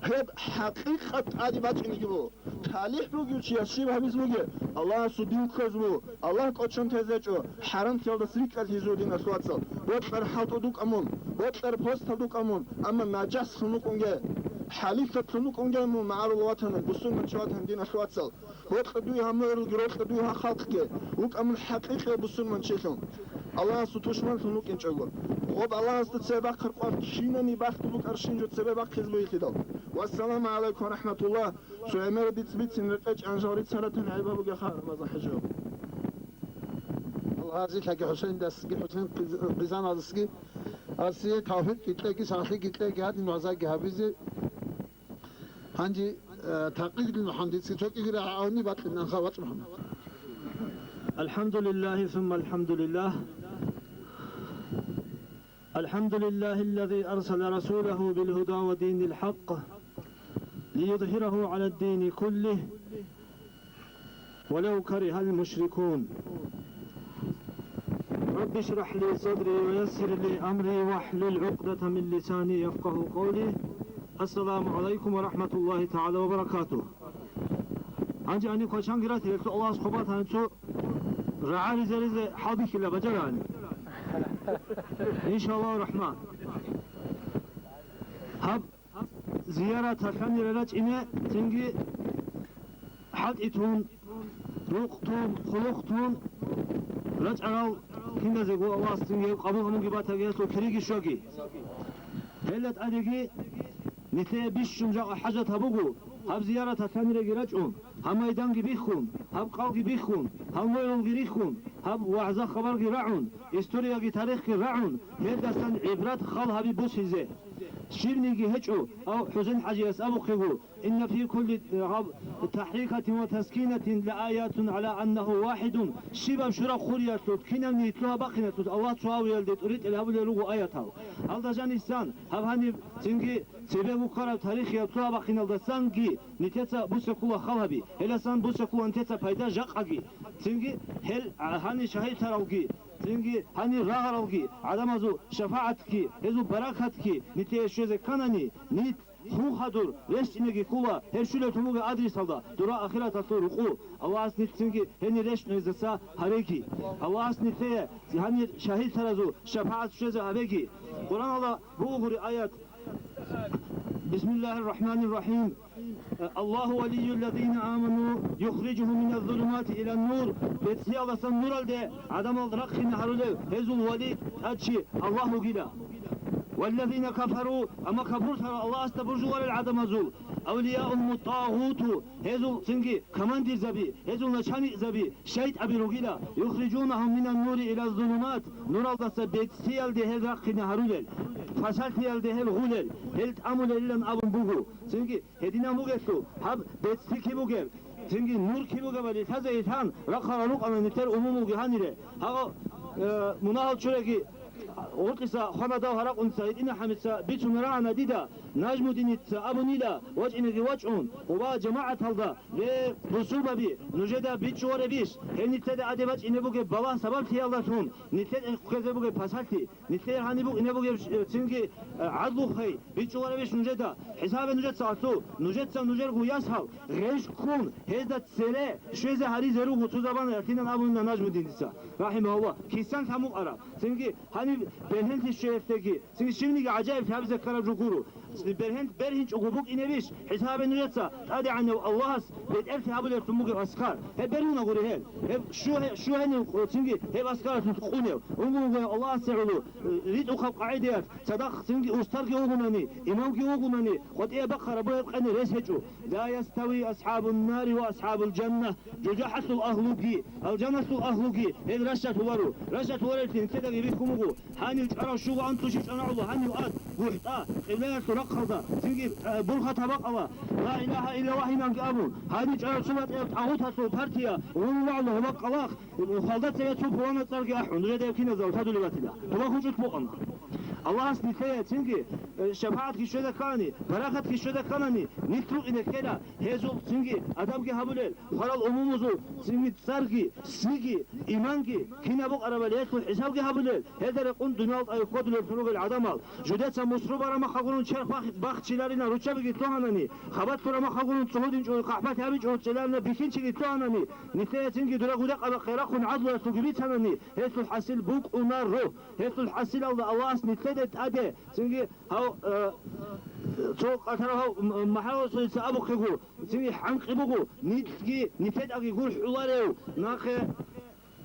Гьеб хӀакъикъат тӀаде бачӀинеги буго. ТалихӀ бугев чияс щиб гьабиз бугеб? Аллагьасул дин кквез буго, Аллагь кӀочон тезечӀо, хӀарамлъиялдаса рикӀкӀад гьезул, диналъ вацал. Бокьар хӀалтӀу дукӀа мун, бокьар постал дукӀа мун, амма нажаслъун вукӀунге, хӀалихьатлъун вукӀунге мун магӀарул ватанал, бусурманчи ватан, диналъ вацал. Бокьа дуй гьаб мугӀрулги, рокьа дуй гьаб халкъги, вукӀа мун хӀакъикъияв бусурманчилъун. Аллагьасул тушманлъун вукӀинчӀого. Гъоб Аллагьасда цебе бахъараб къварх кинани бахъун букӀарщин жо цебе бахъизе бугелъидал. Вассаламу гӀалайкум ва рахӀматуллагь. Цо гӀемер диц бицин рекъечӀ анжал рицаратан гӀайба бугеха, Рамазан-хӀажи. Гьазилъаги ХӀусейндасги, ХӀусейн къиз-, къизаналдасги, асие тавфикъги кьеги, сахлъиги кьеги, гьадин вагӀзаги гьабизе. Гьанже, э, такъикълъун хӀандицги цо кӀигира гьавни бакьинанха, вац МухӀаммад. الحمد لله ثم الحمد لله. الحمد لله الذي أرسل رسوله بالهدى ودين الحق ليظهره على الدين كله ولو كره المشركون. رب اشرح لي صدري ويسر لي أمري واحلل عقدة من لساني يفقه قولي. السلام عليكم ورحمة الله تعالى وبركاته. Гьанже гьаниб квачанги ратила, гьелъул Аллагьас хъубат гьанцо рагӀаризе-ризе хӀалбихьила бажарани. Иншаллагьу рахӀман. Гьаб зияраталъанира рачӀине, цинги хӀалтӀи тун, рукъ тун, хъулухъ тун рачӀарал киназего Аллагьас цинги гьеб къабул гьабунги батаги, гьелъул кириги щваги. Гьелда тӀадеги нилъее бищун жакъа хӀажат гьабуго, гьаб зияраталъаниреги рачӀун, гьаб майданги биххун, гьаб къалги биххун, гьаб мугӀрулги риххун, гьаб вагӀза-хабарги рагӀун, историяги тарихги рагӀун, гьелдасан гӀибрат хал гьаби бусизе. Щибниги гьечӀо, ав ХӀусен-хӀажияс абухъего, إن في كل تحريكة وتسكينة لآيات على أنه واحد. Щибаб щураб хуриялъул, кинаб нилъ лъугьа-бахъиналъул Аллагь цо гьавиялде тӀуритӀел гьабулел руго аятал. Гьалда жанисан, гьаб гьаниб цинги цебе буккараб тарихияб лъугьа-бахъиналдасанги нилъеца бусекула хал гьаби, гьеласан бусекула нилъеца пайда жакъаги, цинги гьел гьанир шагьидлъаралги, цинги гьанир рагъаралги, гӀадамазул шафагӀатги, гьезул баракатги нилъее щвезе кканани, нилъ хун хадур рещтӀинеги ккола гьеб щулелъун бугеб адресалда, дура ахираталъул рукъу. Аллагьас нилъ цинги гьенир рещтӀунездаса гьареги. Аллагьас нилъее гьанир шагьидлъаразул шапагӀат щвезе гьабеги. Къуръаналда бугури аят: بسم الله الرحمن الرحيم. الله ولي الذين آمنوا يخرجهم من الظلمات إلى النور. БецӀлъиялдасан нуралде гӀадамал рахъине гьарулев гьезул вали тӀад чи Аллагь вугила. والذين كفروا, амма капурлъарал Аллагьасда буржуларел гӀадамазул, أولياؤهم الطاغوت, гьезул цинги командирзаби, гьезул начальникзаби шайтӀаби ругила, يخرجونهم من النور إلى الظلمات, нуралдаса бецӀлъиялде гьел рахъине гьарулел, фасалъиялде гьел гъулел, гьел тӀамулелилан абун буго. Цинги гьединан бугелъул, гьаб бецӀлъи киб бугеб, цинги нур киб бугебали лъазе илъан рахъарал рукъана нилъер умумулги гьанире. Гьагъа, э, мунагьал чуреги гъоркьиса хванадав гьаракъунца гьитӀина хӀамица бицун рагӀана дида, Нажмудиница абунила, вачӀинеги вачӀун, Къуба жамагӀаталда: «Ле, бусурбаби, нужеда бичӀчӀуларебищ гьеб нилъеда гӀаде бачӀине бугеб балагь сабаблъиялдалъун нилъеда ккезе бугеб пасалъи, нилъее гьаниб букӀине бугеб, э, цинги, э, гӀадлу хвей, бичӀчӀуларебищ нужеда? ХӀисабе нужеца гьалъу, нужеца нужерго ясал гъеж ккун, гьезда цере щвезе гьаризе руго цо замана», — ялъинан абунила Нажмудиница, рахӀимагьуллагь, кисан лъамукъараб. Цинги гьаниб бергьенлъи щвеялъеги, цинги щибниги гӀажаиблъи гьабизе ккараб жо гуро. Бергьен-, бергьинчӀого букӀинебищ хӀисабе нужеца ТӀадегӀанав Аллагьас бетӀерлъи гьабулеллъун бугеб аскар? Гьеб бергьуна гури гьел. Гьеб щу-, щугьанив, цинги гьеб аскаралъулъ къунев, унго-унгояв Аллагьасе гӀоло, э, ритӀухъаб къагӀидаялъ цадахъ цинги устарги вугунани, имамги вугунани, къватӀияб бахъараб бугеб къене рес гьечӀо. «لا يستوي أصحاب النار وأصحاب الجنة». ЖужахӀалъул агьлуги, алжаналъул агьлуги гьел ращалъуларо. Ращалъулареллъи нилъедаги бихьун буго. Гьанив чӀварав щуго анлъго щив чӀванагӀула, гьанив ад, гухӀтӀа, къиблаялъул рахъалда, цинги, э, бурхат гьабакъала, «Ла илагьа иллаллагь» инанги абун, гьанив чӀварав цо батӀияб тӀагъуталъул партия гъуруларо гьабакъалахъ, хвалда цеве цо пулана цӀарги ахӀун, нужеда гьеб киназда тадулеб батила. Доба хучӀулъ букъана. Аллагьас нилъее цинги, э, шапагӀатги щвезе ккани, баракатги щвезе кканани, нилъ рукъине ккела, гьезул цинги адабги гьабулел, хварал умумузул цинги цӀарги, сиги, иманги, кинаб букъарабали гьелъул хӀисабги гьабулел, гьелда рекъон дуниял тӀаде ккодулел ругел гӀадамал, жудеца мусру барамахъа гурун черх бах-, бахчиларина руччабиги лъугьанани, хабалъ гурамахъа гурун цӀугьудинчӀого хъахӀбалъи гьабичӀого чӀеларина бихьинчиги лъугьанани, нилъее цинги дурагу рекъабахъе рахъун гӀадлуялъулги бицанани, гьелъул хӀасил букӀунаро. Гьелъул хӀасилалда Аллагьас нилъеде тӀаде, цинги гьав, э, цо къатарав гьав м-, МахӀарасулица абухъего, цинги хӀанкъи буго, нилъги нилъедаги гурхӀуларев, нахъе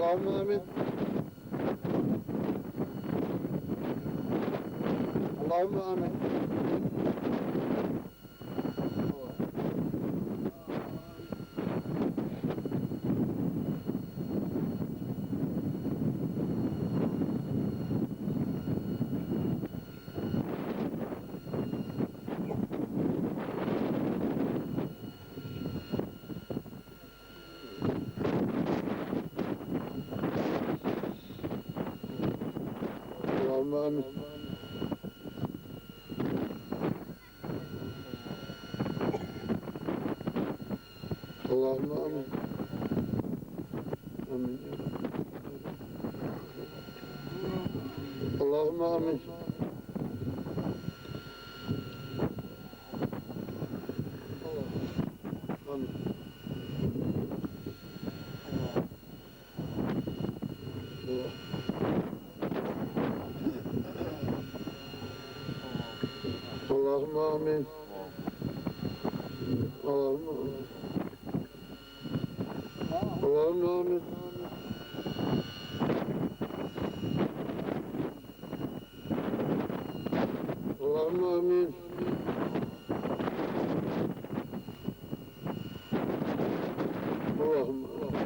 اللهم آمين. اللهم آمين. اللهم آمين. اللهم آمين. آمين يا رب. اللهم آمين. آمين. اللهم آمين. اللهم آمين. اللهم آمين. اللهم آمين. اللهم آمين. اللهم آمين.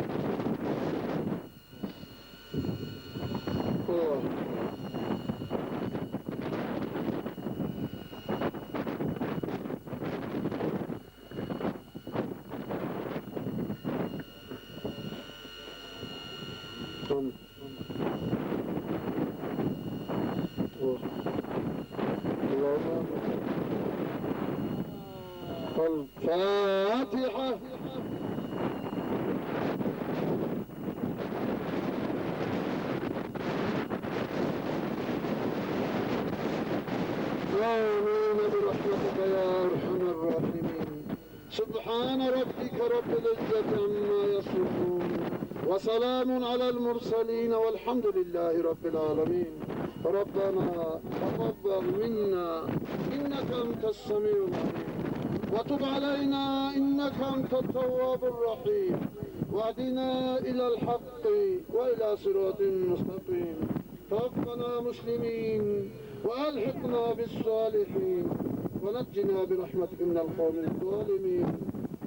الفاتحة. آمين برحمتك يا أرحم الراحمين. سبحان ربك رب العزة عما يصفون، وسلام على المرسلين، والحمد لله رب العالمين. ربنا تقبل منا إنك أنت السميع العليم، وتب علينا إنك أنت التواب الرحيم، واهدنا إلى الحق وإلى صراط مستقيم. توفنا مسلمين وألحقنا بالصالحين، ونجنا برحمتك من القوم الظالمين،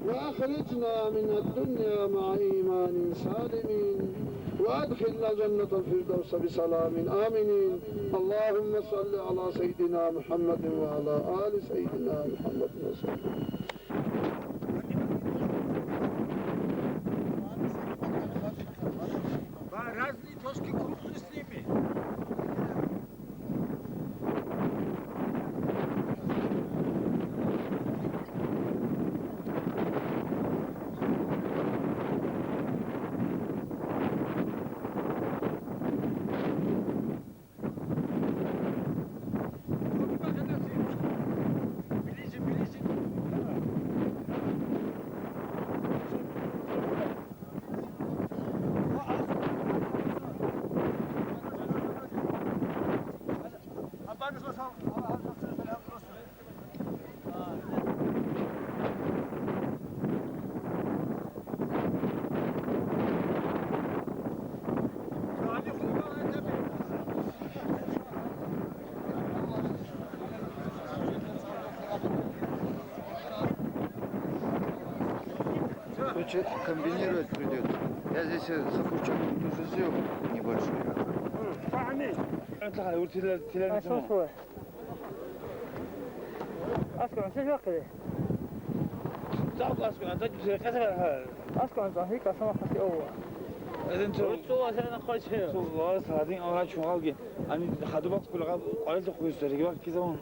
وأخرجنا من الدنيا مع إيمان سالمين، وأدخلنا جنة الفردوس بسلام آمنين. اللهم صل على سيدنا محمد وعلى آل سيدنا محمد وسلم. Ба разные точки круглые сними. Короче, комбинировать придётся. Я здесь, э, за курчаком тоже сделал небольшой. М, пахни. Это хай, вот теле-, телевизор. Аскун, сез вахъине? Дав аскун, ада дусере къеза бара. Аскун, ца, гьикъа сама хъаси ова. Эден цо. Цо ва сана хъаче. Цо ва садин ава чугалги. Ани хадубак кулга къалил хъуйсер, гибак кизавун.